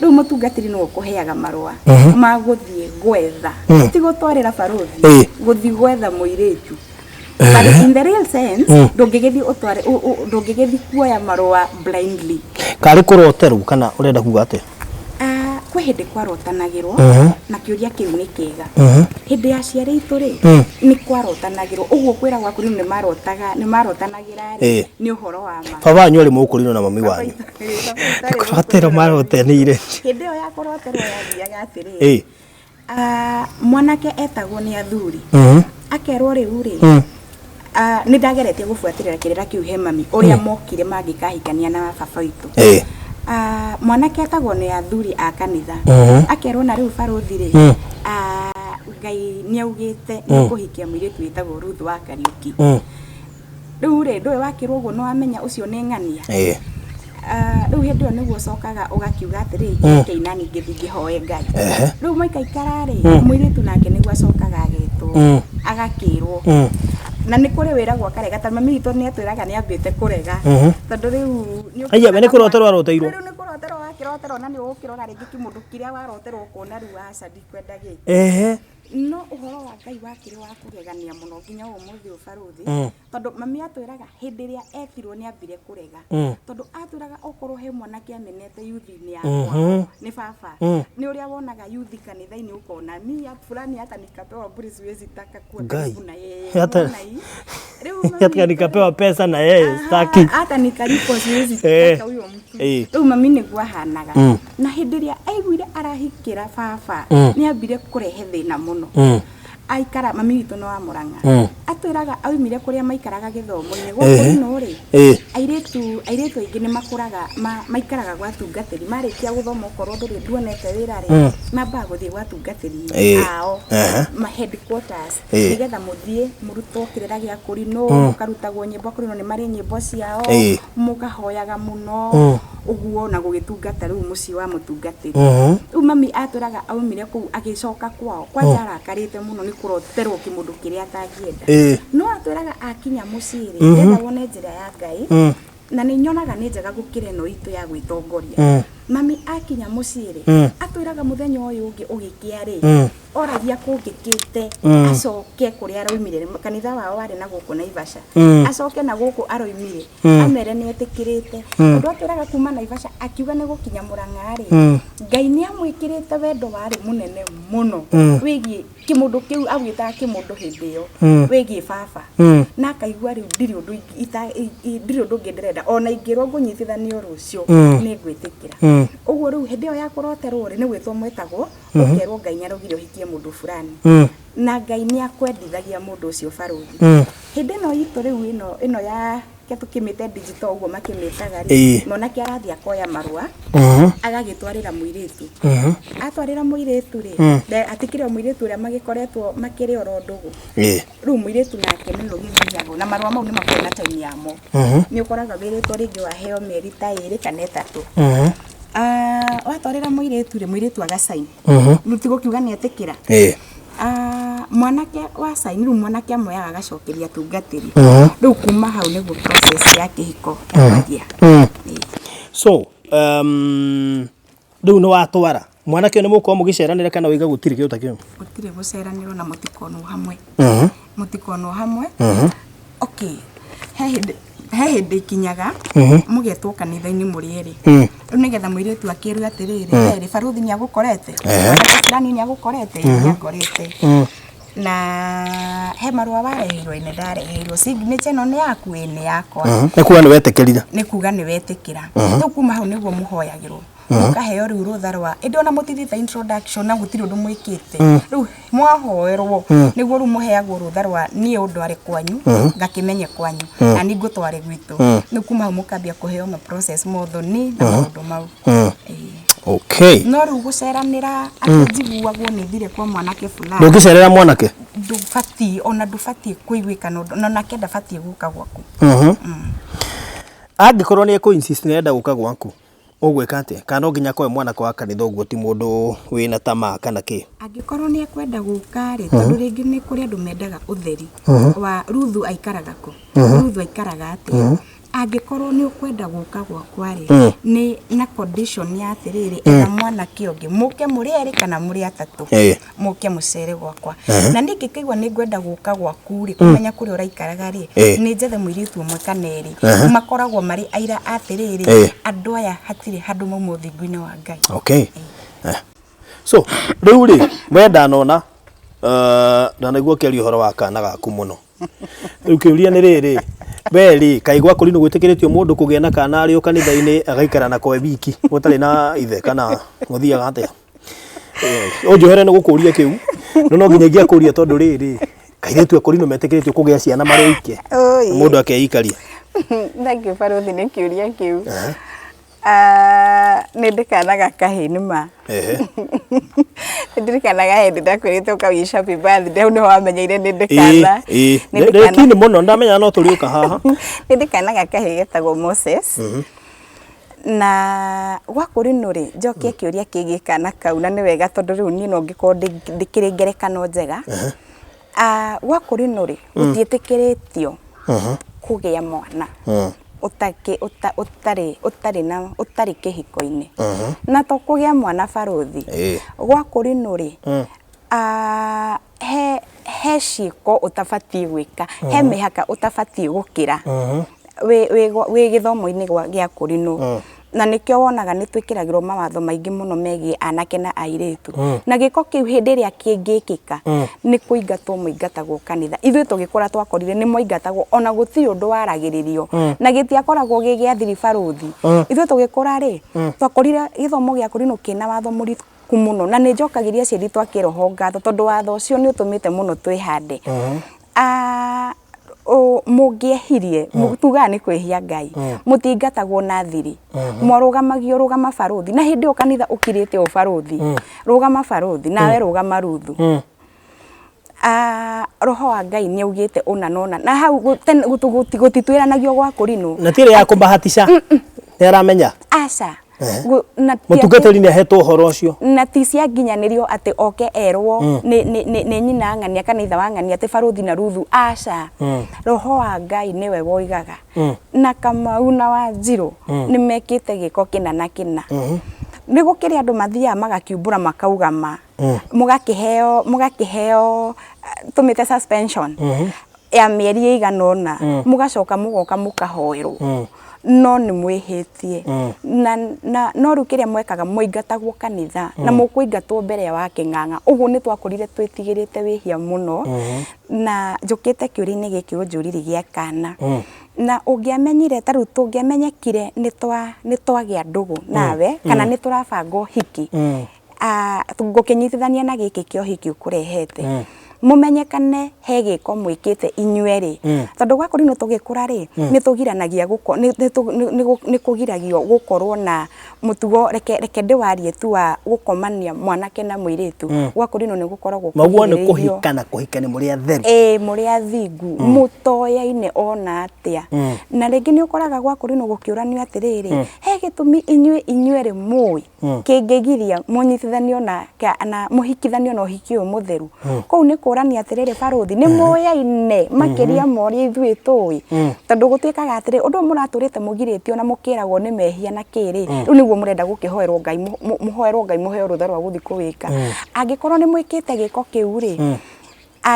Rĩu mũtungatĩri nĩwe ũkũheaga marũa ma gũthiĩ gwetha, ti gũtwarĩra barũthi, gũthiĩ gwetha mũirĩtu. But in the real sense, ndũngĩgĩthiĩ ũtware, ndũngĩgĩthiĩ kuoya marũa blindly. Karĩ kũroterwo kana ũrenda kuga atĩa? Kwĩ hĩndĩ kwarotanagĩrwo, na kĩũria kĩu nĩ kĩega. Hĩndĩ ya aciari aitũ rĩ, nĩ kwarotanagĩrwo. Ũguo kwĩra gwaku rĩu nĩ marotaga, nĩ marotanagĩra rĩ, nĩ ũhoro wa ma. Baba wanyu arĩ mũkũrinũ na mami wanyu nĩ kũroterwo marotanĩire. Hĩndĩ ĩyo ya kũroterwo yathiaga atĩrĩrĩ, mwanake etagwo nĩ athuri, akerwo rĩu rĩ, nĩ ndageretie gũbuatĩrĩra kĩrĩra kĩu he mami ũrĩa mokire mangĩkahikania na baba witũ. Mwanake etagwo nĩ athuri a kanitha, akerwo na rĩu barũthi rĩ, Ngai nĩ augĩte nĩ ũkũhikia mũirĩtu wĩtagwo Ruth wa Kariũki. Rĩu rĩ, ndũĩ wakĩrwo ũguo nĩ wamenya ũcio nĩ ng'ania. Rĩu hĩndĩ ĩyo nĩguo ũcokaga ũgakiuga atĩrĩ, reke inani ngĩthiĩ ngĩhoe Ngai. Rĩu maikaikara rĩ, mũirĩtu nake nĩguo acokaga agetwo, agakĩrwo, na nĩ kũrĩ wĩragwo akarega, ta mami witũ nĩ atwĩraga nĩ ambĩte kũrega, tondũ rĩu nĩ Aya, we nĩ kũroterwo aroteirwo. Rĩu nĩ kũroterwo wakĩroterwo, na nĩ ũgũkĩrora rĩngĩ kĩmũndũ kĩrĩa waroterwo, ũkona rĩu aca, ndikwenda gĩkĩ. No ũhoro wa Ngai wakĩrĩ wa kũgegania mũno nginya ũmũthĩ ũyũ barũthi, tondũ mami atwĩraga hĩndĩ ĩrĩa etirwo nĩ ambire kũrega, tondũ atwĩraga okorwo he mwanake amenete yuthi-inĩ yakwa nĩ baba. Nĩ ũrĩa wonaga yuthi kanitha-inĩ ũkona mi fulani hata nikapewa bure siwezi taka kuwa Ngai. karibu na yeye. Hata Unaona hii? Rĩu mami Hata nikapewa pesa na yeye Aha, staki. hata nikalipwa siwezi taka huyo mtu. Rĩu mami nĩguo ahanaga. Na hĩndĩ ĩrĩa aiguire arahikĩra baba, nĩ ambire kũrehe thĩna mũno. Aikara mami witũ nĩ wa Mũrang'a. Atwĩraga aumire kũrĩa maikaraga gĩthomo-inĩ gũkũ ino rĩ, airĩtu aingĩ nĩ makũraga maikaraga gwa tungatĩri marĩkia gũthoma okorwo ndũrĩ nduonete wĩra rĩ, mambaga gũthiĩ gwa tungatĩri ao ma headquarters, nĩgetha mũthiĩ mũrutwo kĩrĩra gĩa kũrinũ, mũkarutagwo nyĩmbo kũrinũ, nĩ marĩ nyĩmbo ciao, mũkahoyaga mũno ũguo na gũgĩtungata rĩu mũciĩ wa mũtungatĩri. Rĩu mami atwĩraga aumire kũu agĩcoka kwao kwanja arakarĩte mũno nĩ kũroterwo kĩmũndũ kĩrĩa atangĩenda. No atwĩraga akinya mũciĩ rĩ, ndenda wone njĩra ya Ngai, na nĩ nyonaga nĩ njega gũkĩra ĩno itũ ya gwĩtongoria. Mami akinya mũciĩ rĩ, atwĩraga mũthenya ũyũ ũngĩ ũgĩkĩa rĩ, oragia kũngĩkĩte acoke kũrĩa araumire, kanitha wao warĩ na gũkũ Naivasha, acoke na gũkũ aroimire amere nĩ etĩkĩrĩte. Tondũ atwĩraga kuma Naivasha akiuga nĩ gũkinya Mũrang'a rĩ, Ngai nĩ amwĩkĩrĩte wendo warĩ mũnene mũno wĩgiĩ kĩmũndũ kĩu agwĩtaga kĩmũndũ hĩndĩ ĩyo, wĩgiĩ baba, na akaigua rĩu ndirĩ ũndũ ndirĩ ũndũ ũngĩ ndĩrenda, ona ingĩrwo ngũnyitithanio rũciũ nĩ ngwĩtĩkĩra. Ũguo rĩu hĩndĩ ĩyo ya kũroterwo rĩ, nĩ gwĩtwo mwetagwo, ũkerwo Ngai nĩ araugire ũhikie mũndũ fulani, na Ngai nĩ akwendithagia mũndũ ũcio barũthi. Hĩndĩ ĩno itũ rĩu ĩno ya ke tũkĩmĩte digital ũguo makĩmĩtaga rĩ, mwanake arathiĩ akoya marũa agagĩtwarĩra mũirĩtu. Atwarĩra mũirĩtu rĩ, atikĩrĩ o mũirĩtu ũrĩa magĩkoretwo makĩrĩ oro ndũgũ. Rĩu mũirĩtu nake nĩwe ũgĩthiagwo na marũa mau nĩ makoragwo na time yamo. Nĩ ũkoraga wĩrĩtwo rĩngĩ waheo mĩeri ta 2 kana 3. Watwarĩra mũirĩtu rĩ, mũirĩtu agacaini. Rĩu ti gũkiuga nĩ etĩkĩra. Mwanake wa caini, rĩu mwanake amoyaga agacokeria tungatĩri. Rĩu kuma hau nĩguo process ya kĩhiko yambagia. So, rĩu nĩ watwara mwanake ũyũ, nĩ mũgũkorwo mũgĩceranĩra kana waiga gũtirĩ kĩndũ ta kĩu? Gũtirĩ gũceranĩrwo na mũtikonwo hamwe. Mũtikonwo hamwe. Okay, he hĩndĩ ikinyaga mũgetwo kanitha-inĩ mũrĩ erĩ. Rĩu nĩgetha mũirĩtu akĩrwo atĩrĩrĩ, erĩ barũthi nĩ agũkorete, mwanake fulani nĩ agũkorete, nĩ angorete. Na he marũa wareheirwo, nĩ ndareheirwo, signature ĩno nĩ yaku, ĩ nĩ yakwa. Nĩ kuga nĩ wetĩkĩrire. Nĩ kuga nĩ wetĩkĩra. Rĩu kuma hau nĩguo mũhoyagĩrwo, mũkaheo rĩu rũtha rwa ĩndĩ ona mũtithiĩte introduction na gũtirĩ ũndũ mwĩkĩte. Rĩu mwahoerwo nĩguo rĩu mũheagwo rũtha rwa niĩ ũndware kwanyu ngakĩmenye kwanyu na niĩ ngũtware gwitũ. Rĩu kuma hau mũkambia kũheo ma process mothoni na maũndũ mau. Okay. No rĩu gũceranĩra atĩ njiguagwo nĩ thire kwa mwanake fulani. Ndũngĩcerera mwanake? Ndũbatiĩ, ona ndũbatiĩ kũiguĩkana ũndũ, na nake ndabatiĩ gũka gwaku. Angĩkorwo nĩ ekũ insist nĩ arenda gũka gwaku, ũgwĩka atĩa? Kana no nginya akorwo mwanake wa kanitha ũguo ti mũndũ wĩna tamaa kana kĩ? Angĩkorwo nĩ ekwenda gũka rĩ, tondũ rĩngĩ nĩ kũrĩ andũ mendaga ũtheri wa Ruthu aikaraga kũ, Ruthu aikaraga atĩa. Angĩkorwo nĩ ũkwenda gũka gwakwa rĩ, nĩ na condition ya atĩrĩrĩ, etha mwanake ũngĩ mũke mũrĩ erĩ kana mũrĩ atatũ, mũke mũcere gwakwa. Na niĩ ingĩkaigua nĩ ngwenda gũka gwaku rĩ, kũmenya kũrĩa ũraikaraga rĩ, nĩ njethe mũirĩtu ũmwe kana erĩ makoragwo marĩ aira atĩrĩrĩ, andũ aya hatirĩ handũ mauma ũthingu-inĩ wa Ngai. Okay. So rĩu rĩ, we ndanona ndanaigua ũkĩaria ũhoro wa kana gaku mũno. Rĩu kĩũria nĩ rĩrĩ, we rĩ, kaĩ gwaku rĩ gwĩtĩkĩrĩtio mũndũ kũgĩa na kana arĩ o kanitha-inĩ agaikara nako e wiki gũtarĩ na ithe, kana gũthiaga atĩa? Ũnjohere nĩ gũkũria kĩu, no no nginya ingĩakũria tondũ rĩrĩ, kairĩtu akũrinũ metĩkĩrĩtio kũgĩa ciana marĩ oike, mũndũ akeikaria. Thank you barũthi nĩ kĩũria kĩu. Nĩ ndĩkanaga kahĩĩ nĩ ma. Nĩ ndirikanaga hĩndĩ ndakwĩrĩte ũkawish happy birthday, hau nĩho wamenyeire nĩ ndĩkana. Nĩ kini mũno ndamenya no tũrĩũka haha. Nĩ ndĩkanaga kahĩĩ getagwo Moses. Na gwa kũrinũ rĩ, njokie kĩũria kĩgiĩ kana kau, na nĩ wega tondũ rĩu niĩ no ngĩkorwo ndĩkĩrĩ ngerekano njega. Gwa kũrinũ rĩ, gũtiĩtĩkĩrĩtio kũgĩa mwana ũtarĩ kĩhiko-inĩ. Na to kũgĩa mwana barũthi, gwa kũrinũ rĩ, Ah, he ciĩko ũtabatiĩ gwĩka, he mĩhaka ũtabatiĩ gũkĩra wĩ gĩthomo-inĩ gĩa kũrinũ. Na nĩkĩo wonaga nĩ twĩkĩragĩrwo mawatho maingĩ mũno megiĩ anake na airĩtu. Na gĩko kĩu hĩndĩ ĩrĩa kĩngĩkĩka nĩ kũingatwo mũingatagwo kanitha. Ithuĩ tũgĩkũra twakorire nĩ mwaingatagwo ona gũtirĩ ũndũ waragĩrĩrio. Na gĩtiakoragwo gĩ gĩa thiri barũthi. Ithuĩ tũgĩkũra rĩ, twakorire gĩthomo gĩa kũrinũ kĩna watho mũritũ mũno, na nĩ njokagĩria aciari twa kĩroho ngatho tondũ watho ũcio nĩ ũtũmĩte mũno twĩhande. Mũngĩehirie, tugaga nĩ kwĩhia Ngai, mũtingatagwo na thiri, mwarũgamagio rũgama barũthi, na hĩndĩ ĩyo kanitha ũkirĩte o barũthi, rũgama barũthi nawe rũgama Ruthu. Roho wa Ngai nĩ augĩte ũna na ũna, na hau gũtitwĩranagio gwa kũrinũ. Na ti ĩrĩa ya kũbahatisha, nĩ aramenya? Aca. Mũtungatĩri nĩ ahetwo ũhoro ũcio. Na ti cia nginyanĩrio atĩ oke erwo nĩ nyina ng'ania kana ithe wa ng'ania atĩ barũthi na Ruthu, aca. Roho wa Ngai nĩwe woigaga. Na Kamau na Wanjirũ nĩ mekĩte gĩko kĩna na kĩna. Nĩ gũkĩrĩ andũ mathiaga magakiumbũra makauga ma. Mũgakĩheo tũmĩte suspension ya mĩeri ĩigana ũna, mũgacoka mũgoka mũkahoerwo, no nĩ mwĩhĩtie. Na no rĩu kĩrĩa mwekaga, mwaingatagwo kanitha na mũkũingatwo mbere wa kĩng'ang'a. Ũguo nĩ twakũrire twĩtigĩrĩte wĩhia mũno. Na njũkĩte kĩũria-inĩ gĩkĩ ũnjũririe gĩa kana, na ũngĩamenyire, ta rĩu tũngĩamenyekire nĩ twagĩa ndũgũ nawe kana nĩ tũrabanga ũhiki, ngũkĩnyitithania na gĩkĩ kĩa ũhiki ũkũrehete, mũmenyekane he gĩko mwĩkĩte inyuerĩ, tondũ gwa kũrinũ tũgĩkũra rĩ, nĩ tũgiranagia nĩ kũgiragio gũkorwo na mũtugo, reke ndĩwarie tu, wa gũkomania mwanake na mũirĩtu. Gwa kũrinũ nĩ gũkoragwo Maguo nĩ kũgirĩrĩirio. Kũhika na kũhika nĩ mũrĩ atheru. Ĩĩ, mũrĩ athingu, mũtoyaine ona atĩa. Na rĩngĩ nĩ ũkoraga gwa kũrinũ gũkĩũranio atĩrĩrĩ, he gĩtũmi inyuĩ inyuerĩ mũĩ kĩngĩgiria mũnyitithanio na mũhikithanio na ũhiki ũyũ mũtheru. Kũu nĩ kũrania atĩrĩrĩ, barũthi, nĩ mũyaine makĩria ma ũrĩa ithuĩ tũĩ, tondũ gũtuĩkaga atĩrĩ, ũndũ ũyũ mũratũrĩte mũgirĩtio na mũkĩragwo nĩ mehia na kĩrĩ, rĩu nĩguo mũrenda gũkĩhoerwo Ngai, mũhoerwo Ngai mũheo rũtha rwa gũthiĩ kũwĩka. Angĩkorwo nĩ mwĩkĩte gĩko kĩu rĩ,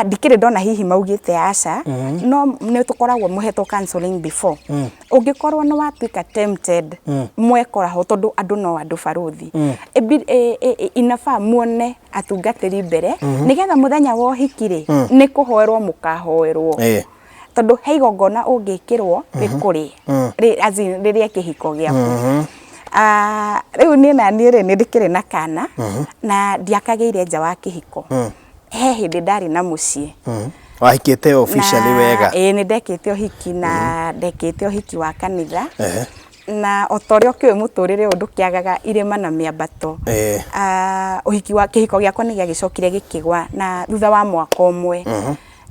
ndikĩrĩ ndona hihi maugĩte aca, no nĩ tũkoragwo mũhetwo counseling before. Ũngĩkorwo nĩ watuĩka tempted, mwekora ho, tondũ andũ no andũ barũthi, inafaa muone atungatĩri mbere, nĩgetha mũthenya wa ũhiki rĩ, nĩ kũhoerwo mũkahoerwo, tondũ he igongona ũngĩkĩrwo rĩkũrĩ as in rĩrĩa kĩhiko gĩaku. Rĩu niĩ na niĩ rĩ, nĩ ndĩkĩrĩ na kana na ndiakagĩire nja wa kĩhiko. He hĩndĩ ndarĩ na mũciĩ. Wahikĩte officially wega? Ĩĩ, nĩ ndekĩte ũhiki, na ndekĩte ũhiki wa kanitha. Na o ta ũrĩa ũkĩũĩ, mũtũrĩre ũyũ ndũkĩagaga irĩma na mĩambato. Ũhiki wa kĩhiko gĩakwa nĩ gĩagĩcokire gĩkĩgwa na thutha wa mwaka ũmwe,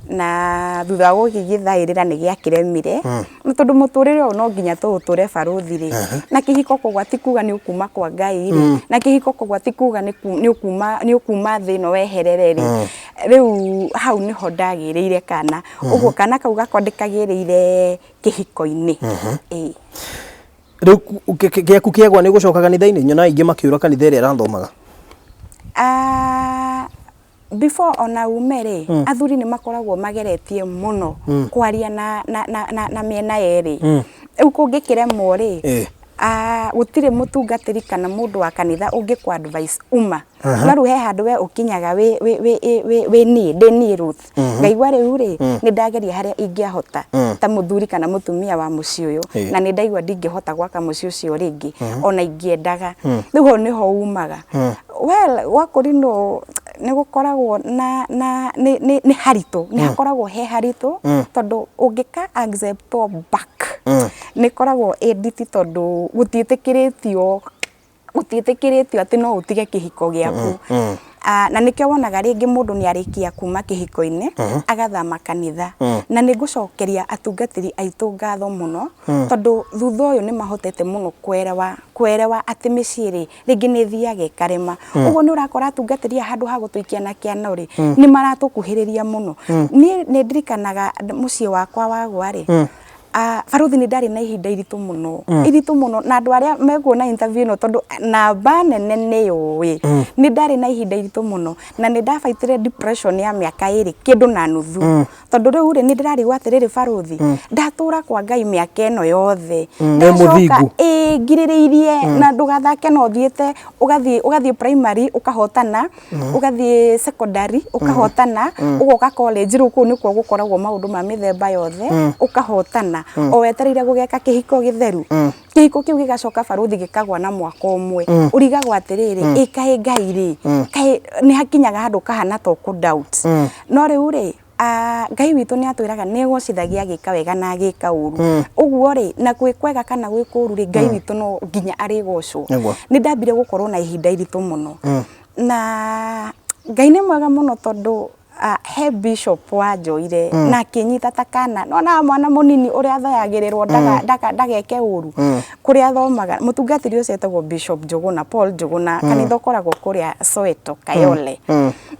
na thutha wa gũgĩgĩthaĩrĩra nĩ gĩakĩremire, na tondũ mũtũrĩre ũyũ no nginya tũũtũre barũthi rĩ, na kĩhiko kũgwa ti kuga nĩ ũkuma kwa Ngai rĩ, na kĩhiko kũgwa ti kuga nĩ ũkuma thĩ ĩno weherere rĩ. Rĩu hau nĩho ndagĩrĩire kana, ũguo kana kau gakwa ndĩkagĩrĩire kĩhiko-inĩ, ĩĩ. Rĩu gĩaku kĩagwa nĩ gũcoka kanitha-inĩ? Nyona aingĩ makĩũra kanitha ĩrĩa arathomaga. Before ona ume rĩ, athuri nĩ makoragwo mageretie mũno kwaria na mĩena yerĩ. Rĩu kũngĩkĩremwo rĩ, gũtirĩ mũtungatĩri kana mũndũ wa kanitha ũngĩkũ advice uma. No rĩu he handũ we ũkinyaga wĩ niĩ ndĩ niĩ Ruth, ngaigua rĩu rĩ, nĩ ndageria harĩa ingĩahota ta mũthuri kana mũtumia wa mũciĩ ũyũ, na nĩ ndaigua ndingĩhota gwaka mũciĩ ũcio rĩngĩ ona ingĩendaga. Rĩu hau nĩho umaga. Well, gwa kũrinũ nĩ gũkoragwo na nĩ haritũ, nĩ hakoragwo he haritũ, tondũ ũngĩka acceptwo back nĩ ĩkoragwo ĩ nditi, tondũ gũtiĩtĩkĩrĩtio atĩ no ũtige kĩhiko gĩaku. Na nĩkĩo wonaga rĩngĩ mũndũ nĩ arĩkia kuma kĩhiko-inĩ agathama kanitha. Na nĩ ngũcokeria atungatĩri aitũ ngatho mũno, tondũ thutha ũyũ nĩ mahotete mũno kwerewa atĩ mĩciĩ rĩ, rĩngĩ nĩ ĩthiaga ĩkarema. Ũguo nĩ ũrakora atungatĩri aya, handũ ha gũtũikia na kĩano rĩ, nĩ maratũkuhĩrĩria mũno. Niĩ nĩ ndirikanaga mũciĩ wakwa wagwa rĩ, Ah, baruthi nĩ ndarĩ na ihinda iritũ mũno, iritũ mũno, na andũ arĩa mekuona interview ĩno, tondũ namba nene nĩ yũĩ nĩ ndarĩ na ihinda iritũ mũno, na nĩ ndabaitire depression ya mĩaka 2 kĩndũ na nuthu, tondũ rĩu rĩ, nĩ ndĩrarigwo atĩrĩrĩ, baruthi, ndatũra kwa Ngai mĩaka ĩno yothe, Nĩ ndacoka mũthingu. Ĩĩ, ngirĩrĩirie na ndũgathake na ũthiĩte ũgathiĩ primary ũkahotana, ũgathiĩ secondary ũkahotana, ũgoka college, rĩu kũu nĩkuo gũkoragwo maũndũ ma mĩthemba yothe, ũkahotana, o wetereire gũgeka kĩhiko gĩtheru. Kĩhiko kĩu gĩgacoka, baruthi, gĩkagwa na mwaka ũmwe. Ũrigagwo atĩrĩrĩ, ĩ kaĩ Ngai rĩ, kaĩ nĩ hakinyaga handũ kahana ta ũkũ doubt. No rĩu rĩ, Ngai witũ nĩ atwĩraga nĩ egocithagia agĩka wega na agĩka ũru. Ũguo rĩ, na gwĩ kwega kana gwĩ kũru rĩ, Ngai witũ no nginya arĩgocwo. Nĩ ndambire gũkorwo na ihinda iritũ mũno, na Ngai nĩ mwega mũno, tondũ he bishop wanjoire na akĩnyita ta kana nona mwana mũnini ũrĩa athayagĩrĩrwo ndageke ũru kũrĩa athomaga. Mũtungatĩri ũcio etagwo Bishop Njũgũna, Paul Njũgũna, kanitha ũkoragwo kũrĩa Soweto, Kayole.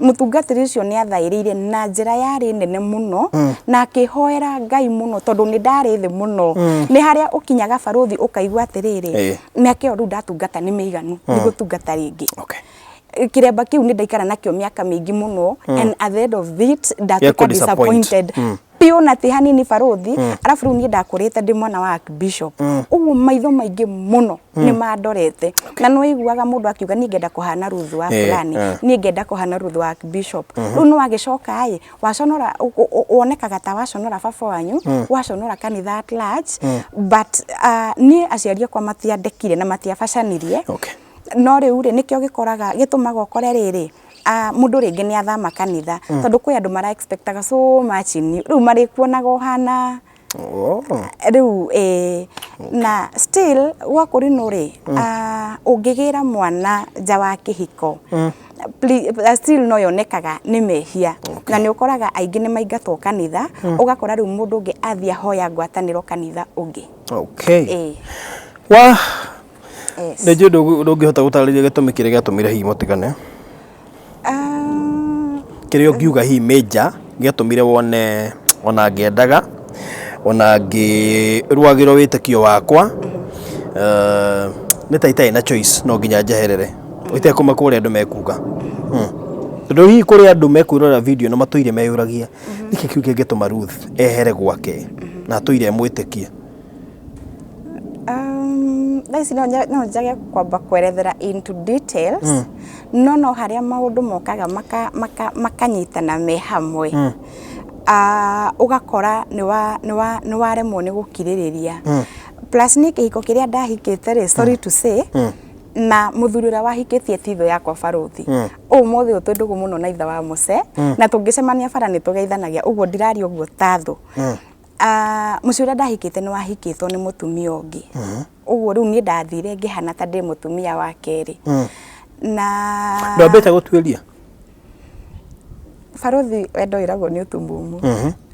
Mũtungatĩri ũcio nĩ athaĩrĩire na njĩra yarĩ nene mũno na akĩhoera Ngai mũno, tondũ nĩ ndarĩ thĩ mũno. Nĩ harĩa ũkinyaga, baruthi, ũkaigua atĩrĩrĩ, mĩaka ĩyo rĩu ndatungata nĩ mĩiganu, nĩ gũtungata rĩngĩ. Kĩremba kĩu nĩ ndaikara nakĩo mĩaka mĩingĩ mũno, and at the end of it ndatuĩka Gĩakũ-disappoint. disappointed biũ, na ti hanini, baruthi. Arabu rĩu niĩ ndakũrĩte ndĩ mwana wa bishop, ũguo maitho maingĩ mũno nĩ mandorete, na nĩ waiguaga mũndũ akiuga, "Niĩ ngenda kũhana Ruth wa fulani, niĩ ngenda kũhana Ruth wa bishop." Rĩu nĩ wagĩcoka ĩ waconora, wonekaga ta waconora baba wanyu, waconora kanitha at large. But niĩ aciari akwa matiandekire na matiabacanirie. No rĩu rĩ, nĩkĩo gĩkoraga gĩtũmaga ũkore rĩrĩ, mũndũ rĩngĩ nĩ athama kanitha, tondũ kwĩ andũ mara expectaga so much in you, rĩu marĩkuonaga ũhana. Rĩu ĩĩ, na still gwaku rino rĩ, ũngĩgĩra mwana nja wa kĩhiko, still no yonekaga nĩ mehia, na nĩ ũkoraga aingĩ nĩ maingatwo kanitha, ũgakora rĩu mũndũ ũngĩ athiĩ ahoya ngwatanĩro kanitha ũngĩ. Ĩĩ. Wa Yes. Nĩ njũĩ ndũngĩhota gũtarĩria gĩtũmi kĩrĩa gĩatũmire hihi mũtigane, kĩrĩa ũngiuga hihi major gĩatũmire wone ona ngĩendaga ona ngĩruagĩrwo wĩtĩkio wakwa, nĩ ta itarĩ na choice, no nginya njeherere itekũmaka ũrĩa andũ mekuga. Tondũ hihi kũrĩ andũ mekwĩrora video na matũire meyũragia nĩkĩ kĩu kĩngĩtũma Ruth ehere gwake na atũire mwĩtĩkie. Thaa ici no njage kwamba kwerethera into details, no harĩa maũndũ mokaga makanyitana me hamwe, ũgakora nĩ waremwo nĩ gũkirĩrĩria. Plus niĩ kĩhiko kĩrĩa ndahikĩte rĩ, sorry to say, na mũthuri ũrĩa wahikĩtie ti thũ yakwa, baruthi. Ũmũthĩ ũyũ twĩ ndũgũ mũno na ithe wa mũce, na tũngĩcemania bara nĩ tũgeithanagia, ũguo ndiraria ũguo ta thũ. Mũciĩ ũrĩa ndahikĩte nĩ wahikĩtwo nĩ mũtumia ũngĩ, ũguo rĩu niĩ ndathire ngĩhana ta ndĩ mũtumia wa kerĩ na Ndwambĩte gũtuĩria? Baruthi, wendo wĩragwo nĩ ũtumumu.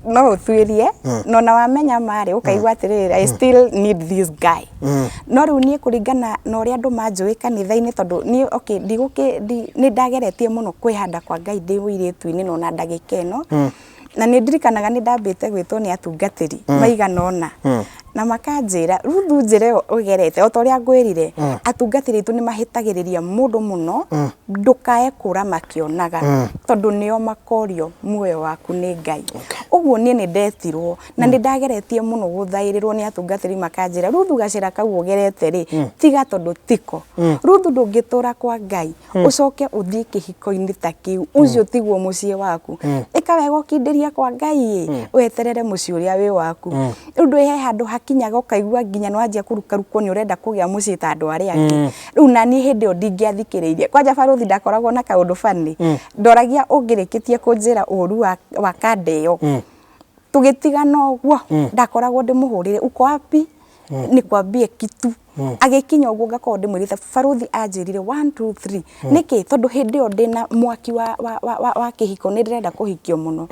No ũtuĩrie, no na wamenya marĩ ũkaigua atĩrĩrĩ, "I still need this guy." No rĩu niĩ, kũringana na ũrĩa andũ manjũĩ kanitha-inĩ, tondũ niĩ, okay, ndigũkĩ nĩ ndageretie mũno kwĩhanda kwa Ngai ndĩ mũirĩtu-inĩ, na ona ndagĩka ĩno, na nĩ ndirikanaga nĩ ndambĩte gwĩtwo nĩ atungatĩri maigana ũna na makanjĩra, "Ruthu, njĩra ĩyo ũgerete, o ta ũrĩa ngwĩrire, atungatĩri aitũ nĩ mahĩtagĩrĩria mũndũ mũno, ndũkae kũra makĩonaga, tondũ nĩo makorio muoyo waku nĩ Ngai." Ũguo niĩ nĩ ndetirwo na nĩ ndageretie mũno gũthaĩrĩrwo nĩ atungatĩri, makanjĩra, "Ruthu, gacĩra kau ũgerete rĩ, tiga, tondũ tiko. Ruthu, ndũngĩtũra kwa Ngai ũcoke ũthiĩ kĩhiko-inĩ ta kĩu, ũcio tiguo mũciĩ waku. Ĩka wega ũkindĩria kwa Ngai ĩ, weterere mũciĩ ũrĩa wĩ waku." Rĩu ndwĩ he handũ hakinyaga ũkaigua nginya nĩ wanjia kũrukarukwo nĩ ũrenda kũgĩa mũciĩ ta andũ arĩa angĩ. Rĩu na niĩ hĩndĩ ĩyo ndingĩathikĩrĩirie kwanja. Baruthi, ndakoragwo na kaũndũ bani ndoragia, ũngĩrĩkĩtie kũnjĩra ũru wa kanda ĩyo tũgĩtigana ũguo, ndakoragwo ndĩmũhũrĩre, "Uko wapi? Nikwambie kitu." Agĩkinya ũguo ngakorwo ndĩmwĩrĩte, "Baruthi anjĩrire 1 2 3." Nĩkĩ? Tondũ hĩndĩ ĩyo ndĩna mwaki wa kĩhiko, nĩ ndĩrenda kũhikio mũno.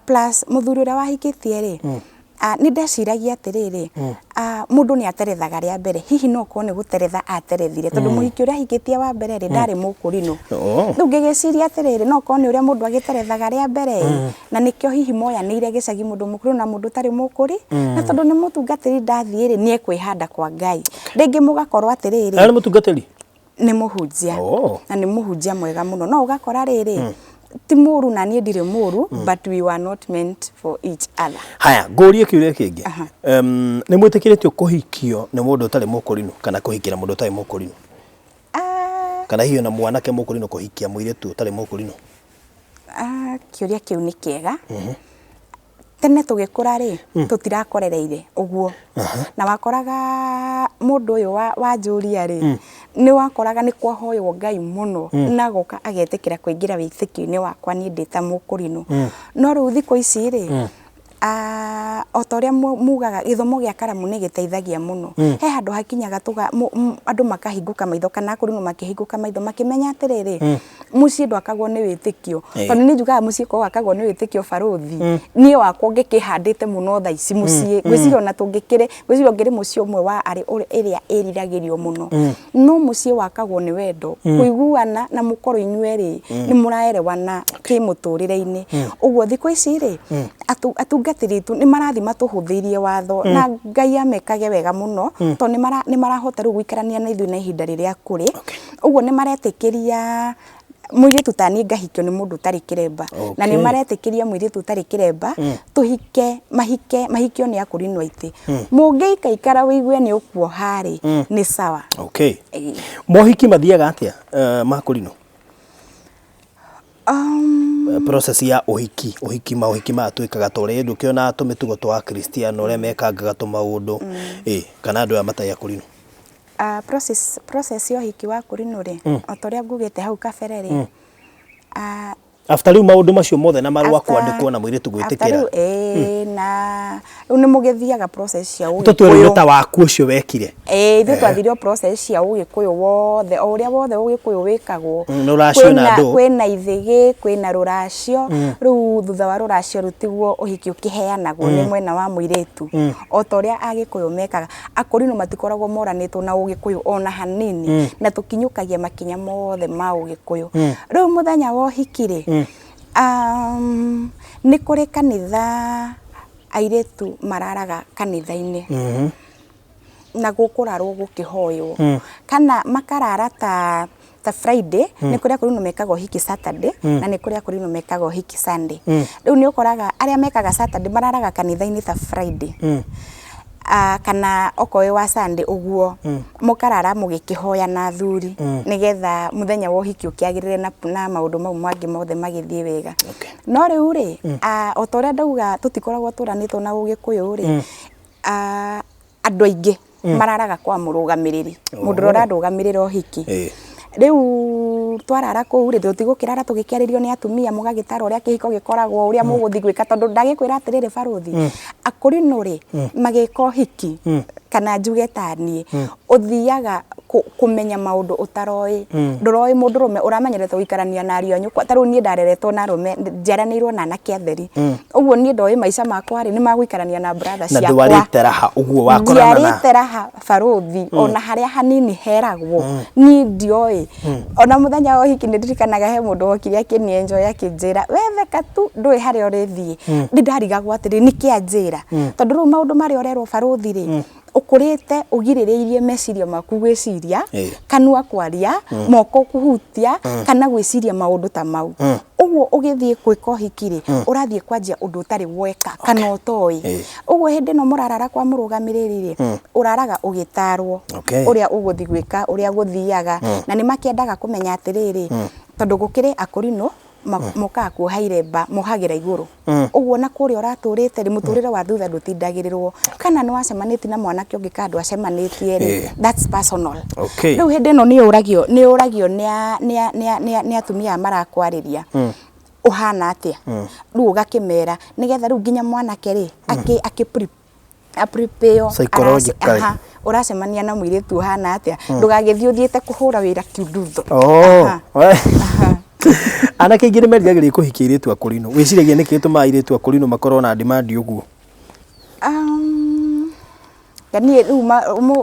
Plus mũthuri ũrĩa wahikĩtie rĩ, Nĩ ndeciragia atĩrĩrĩ, mũndũ nĩ aterethaga rĩa mbere, hihi no korwo nĩ gũteretha aterethire, tondũ mũhiki ũrĩa ahikĩtie wa mbere rĩ, ndarĩ mũkũrinũ. Rĩu ngĩgĩciria atĩrĩrĩ, no korwo nĩ ũrĩa mũndũ agĩterethaga rĩa mbere ĩ, na nĩkĩo hihi moyanĩire gĩcagi mũndũ mũkũrinũ na mũndũ ũtarĩ mũkũri, na tondũ nĩ mũtungatĩri ndathiĩ rĩ, nĩ ekwĩhanda kwa Ngai. Rĩngĩ mũgakorwo atĩrĩrĩ, Arĩ mũtungatĩri? Nĩ mũhunjia. Na nĩ mũhunjia mwega mũno, no ũgakora rĩrĩ, ti mũru na niĩ ndirĩ mũru, but we were not meant for each other. Haya, ngũrie kĩũria kĩngĩ. Nĩ mwĩtĩkĩrĩtio kũhikio nĩ mũndũ ũtarĩ mũkũrinũ kana kũhikĩra mũndũ ũtarĩ mũkũrinũ? Kana hihi ona mwanake mũkũrinũ kũhikia mũirĩtu ũtarĩ mũkũrinũ? Ah, kĩũria kĩu nĩ kĩega. Tene tũgĩkũra rĩ, tũtirakorereire ũguo, na wakoraga mũndũ ũyũ wanjũria rĩ, nĩ wakoraga nĩ kwahoywo Ngai mũno na agoka agetĩkĩra kũingĩra wĩtĩkio-inĩ wakwa niĩ ndĩ ta mũkũrinũ. No rĩu thikũ ici rĩ, o ta ũrĩa mugaga gĩthomo gĩa karamu nĩ gĩteithagia mũno, he handũ hakinyaga andũ makahingũka maitho kana akũrinũ makĩhingũka maitho makĩmenya atĩrĩrĩ, mũciĩ ndwakagwo nĩ wĩtĩkio. Tondũ niĩ njugaga mũciĩ korwo wakagwo nĩ wĩtĩkio, barũthi, niĩ wakwa ũngĩkĩhandĩte mũno thaa ici mũciĩ, ngwĩciria ona tũngĩkĩrĩ, ngwĩciria ũngĩrĩ mũciĩ ũmwe wa arĩ ĩrĩa ĩriragĩrio mũno. No mũciĩ wakagwo nĩ wendo, kũiguana, na mũkorwo inyuerĩ nĩ mũraerewana kĩmũtũrĩre-inĩ. Ũguo thikũ ici rĩ, atungatĩri aitũ nĩ marathiĩ matũhũthĩirie watho, na Ngai amekage wega mũno, tondũ nĩ marahota rĩu gũikarania na ithuĩ na ihinda rĩrĩa kũrĩ. Ũguo nĩ maretĩkĩria mũirĩtu ta niĩ ngahikio nĩ mũndũ ũtarĩ kĩremba, na nĩ maretĩkĩria mũirĩtu ũtarĩ kĩremba tũhike, mahike, mahikio nĩ akũrinũ aitĩ. Mũngĩikaikara wĩigue nĩ ũkuoha rĩ, nĩ sawa. Ĩĩ. Mohiki mathiaga atĩa makũrinũ? Process ya ũhiki, ũhiki, maũhiki maya twĩkaga ta ũrĩa ndũkĩonaga tũmĩtugo twa akristiano ũrĩa mekangaga tũmaũndũ, ĩ kana andũ aya matarĩ akũrinũ? Process ya ũhiki wa kũrinũ rĩ, o ta ũrĩa ngugĩte hau kabere rĩ, After rĩu maũndũ macio mothe na marũa kwandĩkwo na mũirĩtu after gwĩtĩkĩra. Rĩu ĩĩ, na rĩu nĩ mũgĩthiaga process cia Tũtue rĩu nĩ ũgĩkũyũ. Ta waku ũcio wekire. Ĩĩ, ithuĩ twathire o process cia ũgĩkũyũ wothe, o ũrĩa wothe ũgĩkũyũ wĩkagwo. Rũracio na Kwĩna ndũ. Kwĩna ithĩgĩ, kwĩna rũracio, rĩu thutha wa rũracio rĩu tiguo ũhiki ũkĩheanagwo nĩ mwena wa mũirĩtu, o ta ũrĩa agĩkũyũ mekaga. Akũrinũ matikoragwo moranĩtwo na ũgĩkũyũ ona hanini, na tũkinyũkagia makinya mothe ma ũgĩkũyũ. Rĩu mũthenya wa ũhiki rĩ, nĩ kũrĩ kanitha airĩtu mararaga kanitha-inĩ, na gũkũrarwo gũkĩhoywo, kana makarara ta Friday. Nĩ kũrĩ akũrinũ mekaga ũhiki Saturday, na nĩ kũrĩ akũrinũ mekaga ũhiki Sunday. Rĩu nĩ ũkoraga arĩa mekaga Saturday mararaga kanitha-inĩ ta Friday, kana okorwo wĩ wa Sunday ũguo, mũkarara mũgĩkĩhoya na athuri, nĩgetha mũthenya wa ũhiki ũkĩagĩrĩre na maũndũ mau mangĩ mothe magĩthiĩ wega. No rĩu rĩ, o ta ũrĩa ndauga, tũtikoragwo tũranĩtwo na ũgĩkũyũ rĩ, andũ aingĩ mararaga kwa mũrũgamĩrĩri, mũndũ ũrĩa ũrarũgamĩrĩra ũhiki. Rĩu twarara kũu rĩ, tũtigũkĩrara tũgĩkĩarĩrio nĩ atumia, mũgagĩtara ũrĩa kĩhiko gĩkoragwo, ũrĩa mũgũthiĩ gwĩka, tondũ ndagĩkwĩra atĩrĩrĩ, barũthi, akũrinũ rĩ, magĩka ũhiki, kana njuge ta niĩ, ũthiaga kũmenya maũndũ ũtaroĩ. Ndũroĩ mũndũrũme, ũramenyerete gũikarania na ariũ a nyũkwa. Ta rĩu niĩ ndareretwo na arũme, njiaranĩirwo na anake atheri, ũguo niĩ ndoĩ maica makwa rĩ, nĩ magũikarania na brother Na ciakwa. ndwarĩte raha ũguo wakorana na Ndiarĩte raha, barũthi, ona harĩa hanini heragwo niĩ ndioĩ. Ona mũthenya wa ũhiki nĩ ndirikanaga he mũndũ wokire akĩnienjoy, akĩnjĩra, "Wetheka tu, ndũĩ harĩa ũrĩthiĩ." Nĩ ndarigagwo atĩrĩ, nĩkĩ anjĩra, tondũ rĩu maũndũ marĩa ũrerwo, barũthi rĩ, ũkũrĩte ũgirĩrĩirie meciria maku gwĩciria, kanua kwaria, moko kũhutia, kana gwĩciria maũndũ ta mau. Ũguo ũgĩthiĩ gwĩka ũhiki rĩ, ũrathiĩ kwanjia ũndũ ũtarĩ weka kana ũtoĩ. Ũguo hĩndĩ ĩno mũrarara kwa mũrũgamĩrĩri rĩ, ũraraga ũgĩtarwo ũrĩa ũgũthiĩ gwĩka, ũrĩa gũthiaga, na nĩ makĩendaga kũmenya atĩrĩrĩ, tondũ gũkĩrĩ akũrinũ mokaga kuoha iremba, mohagĩra igũrũ ũguo, na kũrĩa ũratũrĩte rĩ, mũtũrĩre wa thutha ndũtindagĩrĩrwo, kana nĩ wacemanĩtie na mwanake ũngĩ kana ndwacemanĩtie rĩ, that's personal. Rĩu hĩndĩ ĩno nĩ ũragio nĩ atumia aya marakwarĩria, ũhana atĩa? Rĩu ũgakĩmera, nĩgetha rĩu nginya mwanake rĩ, akĩ aprepare. Psychologically. Aha, ũracemania na mũirĩtu ũhana atĩa, ndũgagĩthiĩ ũthiĩte kũhũra wĩra kiundutho. Oh. Anake aingĩ nĩ meriragĩria kũhikia airĩtu akũrinũ. Wĩciragia nĩkĩ gĩtũmaga airĩtu akũrinũ makorwo na demand ũguo? Niĩ rĩu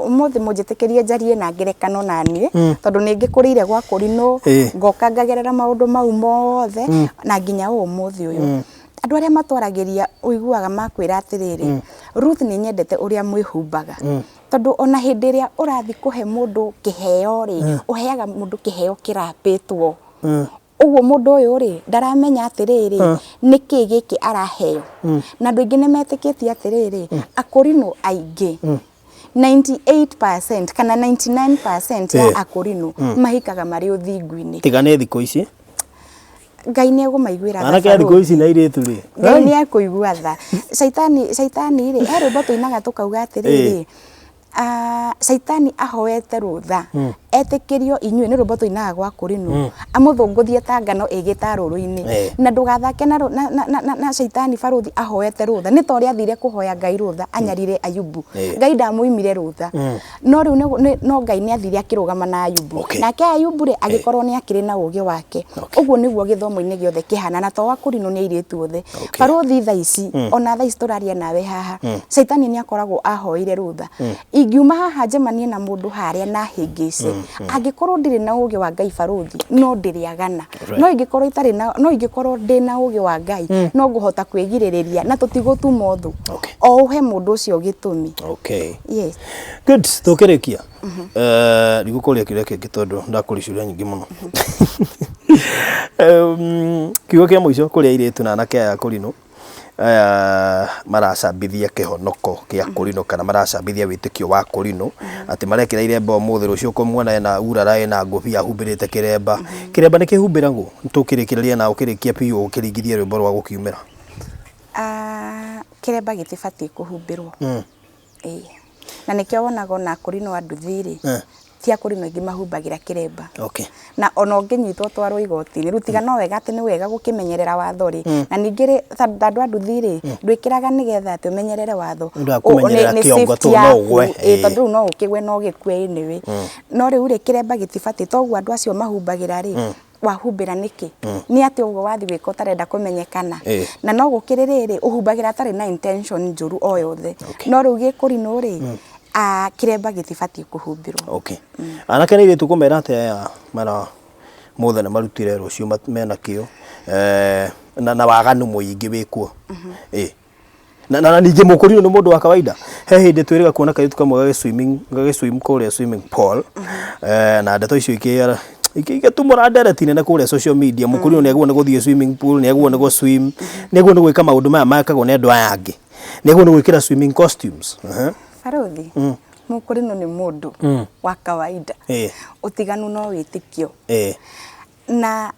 ũmũthĩ mũnjĩtĩkĩrie njarie na ngerekano na niĩ, tondũ nĩ ngĩkũrĩire gwa kũrinũ, ngoka ngagerera maũndũ mau mothe, na nginya ũmũthĩ ũyũ. Andũ arĩa matwaragĩria ũiguaga makwĩra atĩrĩrĩ, Ruth, nĩ nyendete ũrĩa mwĩhumbaga, tondũ ona hĩndĩ ĩrĩa ũrathiĩ kũhe mũndũ kĩheo rĩ, ũheaga mũndũ kĩheo kĩrapĩtwo. Ũguo mũndũ ũyũ rĩ, ndaramenya atĩrĩrĩ, nĩkĩ gĩkĩ araheo. Na andũ aingĩ nĩ metĩkĩtie atĩrĩrĩ, akũrinũ aingĩ, 98% kana 99% ya akũrinũ mahikaga marĩ ũthingu-inĩ. Tiga nĩ thikũ ici. Ngai nĩ egũmaiguĩra tha. Anake a thikũ ici na airĩtu rĩ. Ngai nĩ ekũigua tha. Caitani, caitani rĩ, he rwĩmbo tũinaga tũkauga atĩrĩrĩ, caitani ahoete rũtha etĩkĩrio inyuĩ, nĩ rwĩmbo tũinaga gwa kũrinũ, amũthũngũthie ta ngano ĩgĩtarũrũ-inĩ. Na ndũgathake na, na, na, na, na, na caitani barũthi ahoete rũtha, nĩ ta ũrĩa athire kũhoya Ngai rũtha anyarire Ayubu. Ngai ndamũimire rũtha, no rĩu no Ngai nĩ athire akĩrũgama na Ayubu. Nake Ayubu rĩ, agĩkorwo nĩ akĩrĩ na ũgĩ wake. Ũguo nĩguo gĩthomo-inĩ gĩothe kĩhana, na to wa kũrinũ, nĩ airĩtu othe. Barũthi, thaa ici, ona thaa ici tũraria nawe haha, caitani nĩ akoragwo ahoeire rũtha. Ingiuma haha njemanie na mũndũ harĩa na hĩngĩce, angĩkorwo ndirĩ na ũgĩ wa Ngai, barũthi, no ndĩrĩagana. No ingĩkorwo itarĩ na, no ingĩkorwo ndĩ na ũgĩ wa Ngai, no ngũhota kwĩgirĩrĩria na tũtigũtuma ũthũ o ũhe mũndũ ũcio gĩtũmi. Yes. Good, tũkĩrĩkia. Ndigũkũria kĩũria kĩngĩ tondũ ndakũria ciũria nyingĩ mũno. Kiugo kĩa mũico kũrĩ airĩtu na anake aya kũrinũ aya maracambithia kĩhonoko kĩa kũrinũ, kana maracambithia wĩtĩkio wa kũrinũ, atĩ marekĩra iremba ũmũthĩ, rũciũ ũkũmuona ena urara, ena ngũbia, ahumbĩrĩte kĩremba. Kĩremba nĩ kĩhumbĩragwo? Tũkĩrĩkĩrĩria na ũkĩrĩkia biũ ũkĩringithie rwĩmbo rwa gũkiumĩra. Kĩremba gĩtibatiĩ kũhumbĩrwo. Ĩĩ. Na nĩkĩo wonaga ona akũrinũ a nduthi rĩ, ti akũrinũ aingĩ mahumbagĩra kĩremba. Na ona ũngĩnyitwo twarwo igoti-inĩ, rĩu tiga no wega atĩ nĩ wega gũkĩmenyerera watho rĩ, na ningĩ rĩ, ta andũ a nduthi rĩ, ndwĩkĩraga nĩgetha atĩ ũmenyerere watho. Nĩ ũndũ wa kũmenyerera Nĩ kĩongo safety tondũ no yaku. ũgwe, Ĩĩ, tondũ rĩu no ũkĩgwe na ũgĩkue anyway. No rĩu rĩ, kĩremba gĩtibatiĩ, toguo andũ acio mahumbagĩra rĩ, wahumbĩra nĩkĩ? Nĩ atĩ ũguo wathiĩ gwĩka ũtarenda kũmenyekana? Na no gũkĩrĩ rĩrĩ, ũhumbagĩra atarĩ na intention njũru o yothe. No rĩu gĩkũrinũ rĩ, kĩremba gĩtibatiĩ kũhumbĩrwo. Okay. Anake na airĩtu, kũmera atĩa aya mara mothe nĩ marutire rũciũ mena kĩo, na waganu mũingĩ wĩkuo? Ĩ. Na ningĩ mũkũrinũ nĩ mũndũ wa kawaida. He hĩndĩ twĩrĩga kuona kairĩtu kamwe gagĩ swim kũrĩa swimming pool, na ndeto icio igĩtumũra ndereti nene kũrĩa social media. Mũkũrinũ nĩ agĩrĩirwo nĩ gũthiĩ swimming pool, nĩ agĩrĩirwo nĩ gũ swim, nĩ agĩrĩirwo nĩ gwĩka maũndũ maya mekagwo nĩ andũ aya angĩ, nĩ agĩrĩirwo nĩ gwĩkĩra swimming costumes? Barũthi, mũkũrinũ nĩ mũndũ wa kawaida. Ũtiganu no wĩtĩkio. Na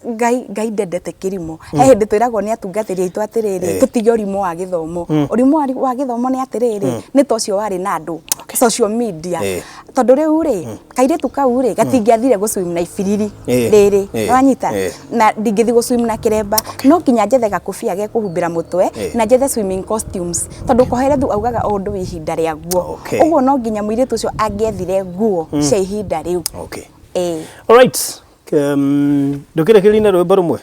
Ngai ndendete kĩrimũ. He hĩndĩ twĩragwo nĩ atungatĩri aitũ atĩrĩrĩ, tũtige ũrimũ wa gĩthomo. Ũrimũ wa gĩthomo nĩ atĩrĩrĩ, nĩ ta ũcio warĩ na andũ social media, tondũ rĩu rĩ, kairĩtu kau rĩ, gatingĩathire gũ swim na ibiriri rĩrĩ. Wanyita? Na ndingĩthiĩ gũ swim na kĩremba, no nginya njethe gakobia ge kũhumbĩra mũtwe na njethe swimming costumes, tondũ Kohelethu augaga o ũndũ wĩ ihinda rĩaguo. Ũguo no nginya mũirĩtu ũcio angĩethire nguo cia ihinda rĩu. Ĩĩ. Alright. Ndũkĩrĩkĩrĩrie na rwĩmbo rũmwe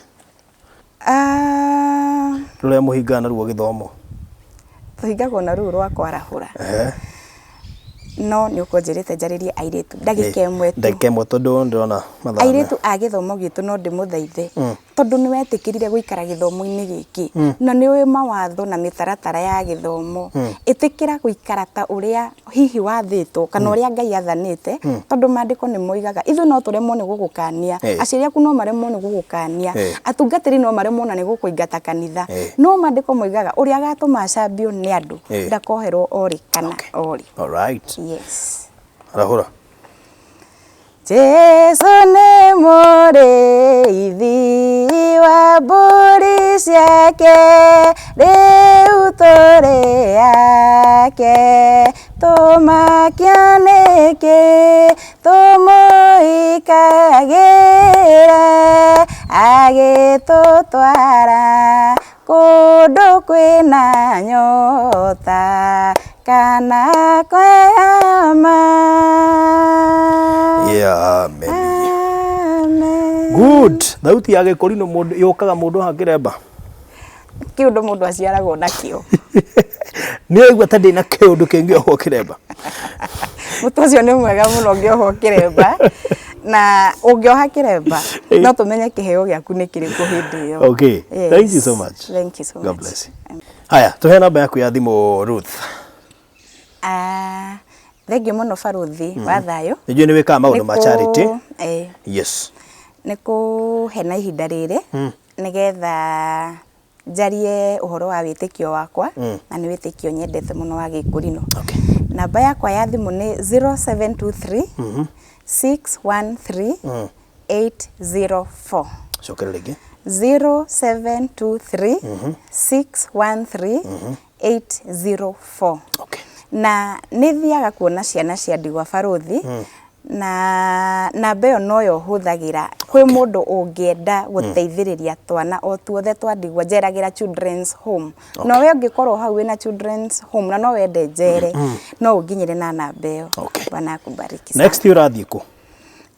rũrĩa mũhingaga naruo gĩthomo. Tũhingagwo na rũu rwa kwarahũra. No nĩ ũkũnjĩrĩte njarĩrie airĩtu ndagĩka ĩmwe tu. Ndagĩka ĩmwe, tondũ ndĩrona mathaa. Airĩtu a gĩthomo gitũ, no ndĩmũthaithe, tondũ nĩ wetĩkĩrire gũikara gĩthomo-inĩ gĩkĩ na nĩ ũĩ mawatho na mĩtaratara ya gĩthomo, ĩtĩkĩra gũikara ta ũrĩa hihi wathĩtwo kana ũrĩa Ngai athanĩte, tondũ maandĩko nĩ moigaga ithuĩ no tũremwo nĩ gũgũkania, aciari aku no maremwo nĩ gũgũkania, atungatĩri no maremwo na nĩ gũkũingata kanitha, no maandĩko moigaga ũrĩa agatũma acambio nĩ andũ ndakoherwo orĩ kana orĩ. Alright. Yes. Arahũra. Jesu nĩ mũrĩithi wa mbũri ciake, rĩu tũrĩ ake, tũmakio nĩkĩ, tũmũikagĩre agĩtũtwara kũndũ kwĩna nyota kana kwĩama. Yeah, amen. Amen. Good. Thauti ya gĩkũrinũ mũndũ yũkaga mũndũ ha kĩremba. Kĩũndũ mũndũ aciaragwo nakĩo. Nĩ ũraigua ta ndĩna kĩũndũ kĩngĩohwo kĩremba? Mũtwe ũcio nĩ mwega mũno ũngĩohwo kĩremba, na ũngĩoha kĩremba no tũmenye kĩheo gĩaku nĩ kĩrĩkũ hĩndĩ ĩyo. Okay. Yes. Thank you so much. Thank you so God much. bless you. Haya, tũhe namba yaku ya thimũ, Ruth. Ah, thengiũ mũno baruthi wa thayũ. Nĩnjũĩ nĩ wĩkaga maũndũ ma charity. Eh, Yes. Nĩ kũhe na ihinda rĩrĩ nĩgetha njarie ũhoro wa wĩtĩkio wakwa, na nĩ wĩtĩkio nyendete mũno wa Gĩkũrinũ. Namba yakwa ya thimũ nĩ 0723 613 804. Cokera rĩngĩ. 0723 613 804. Na nĩ thiaga kuona ciana cia ndigwa, barũthi, na namba ĩyo noyo hũthagĩra kwĩ mũndũ ũngĩenda gũteithĩrĩria twana o tuothe twa ndigwa. Njeragĩra children's home. No we ũngĩkorwo hau wĩna children's home na no wende njere, no ũnginyĩre na namba ĩyo. Bwana akubariki sana. Next ũrathiĩ kũ?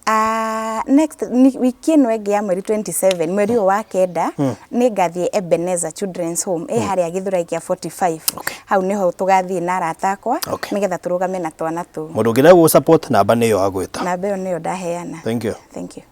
Ah, next ni wiki ĩno ĩngĩ ya mweri 27, mweri ũyũ wa kenda, nĩ ngathiĩ Ebenezer Children's Home ĩ harĩa Gĩthũrai kĩa 45. Hau nĩho tũgathiĩ na arata akwa nĩgetha tũrũgame na twana tũu. Mũndũ ũngĩenda gũgũ support, namba nĩyo agwĩta. Namba ĩyo nĩyo ndaheana. Thank you. Thank you.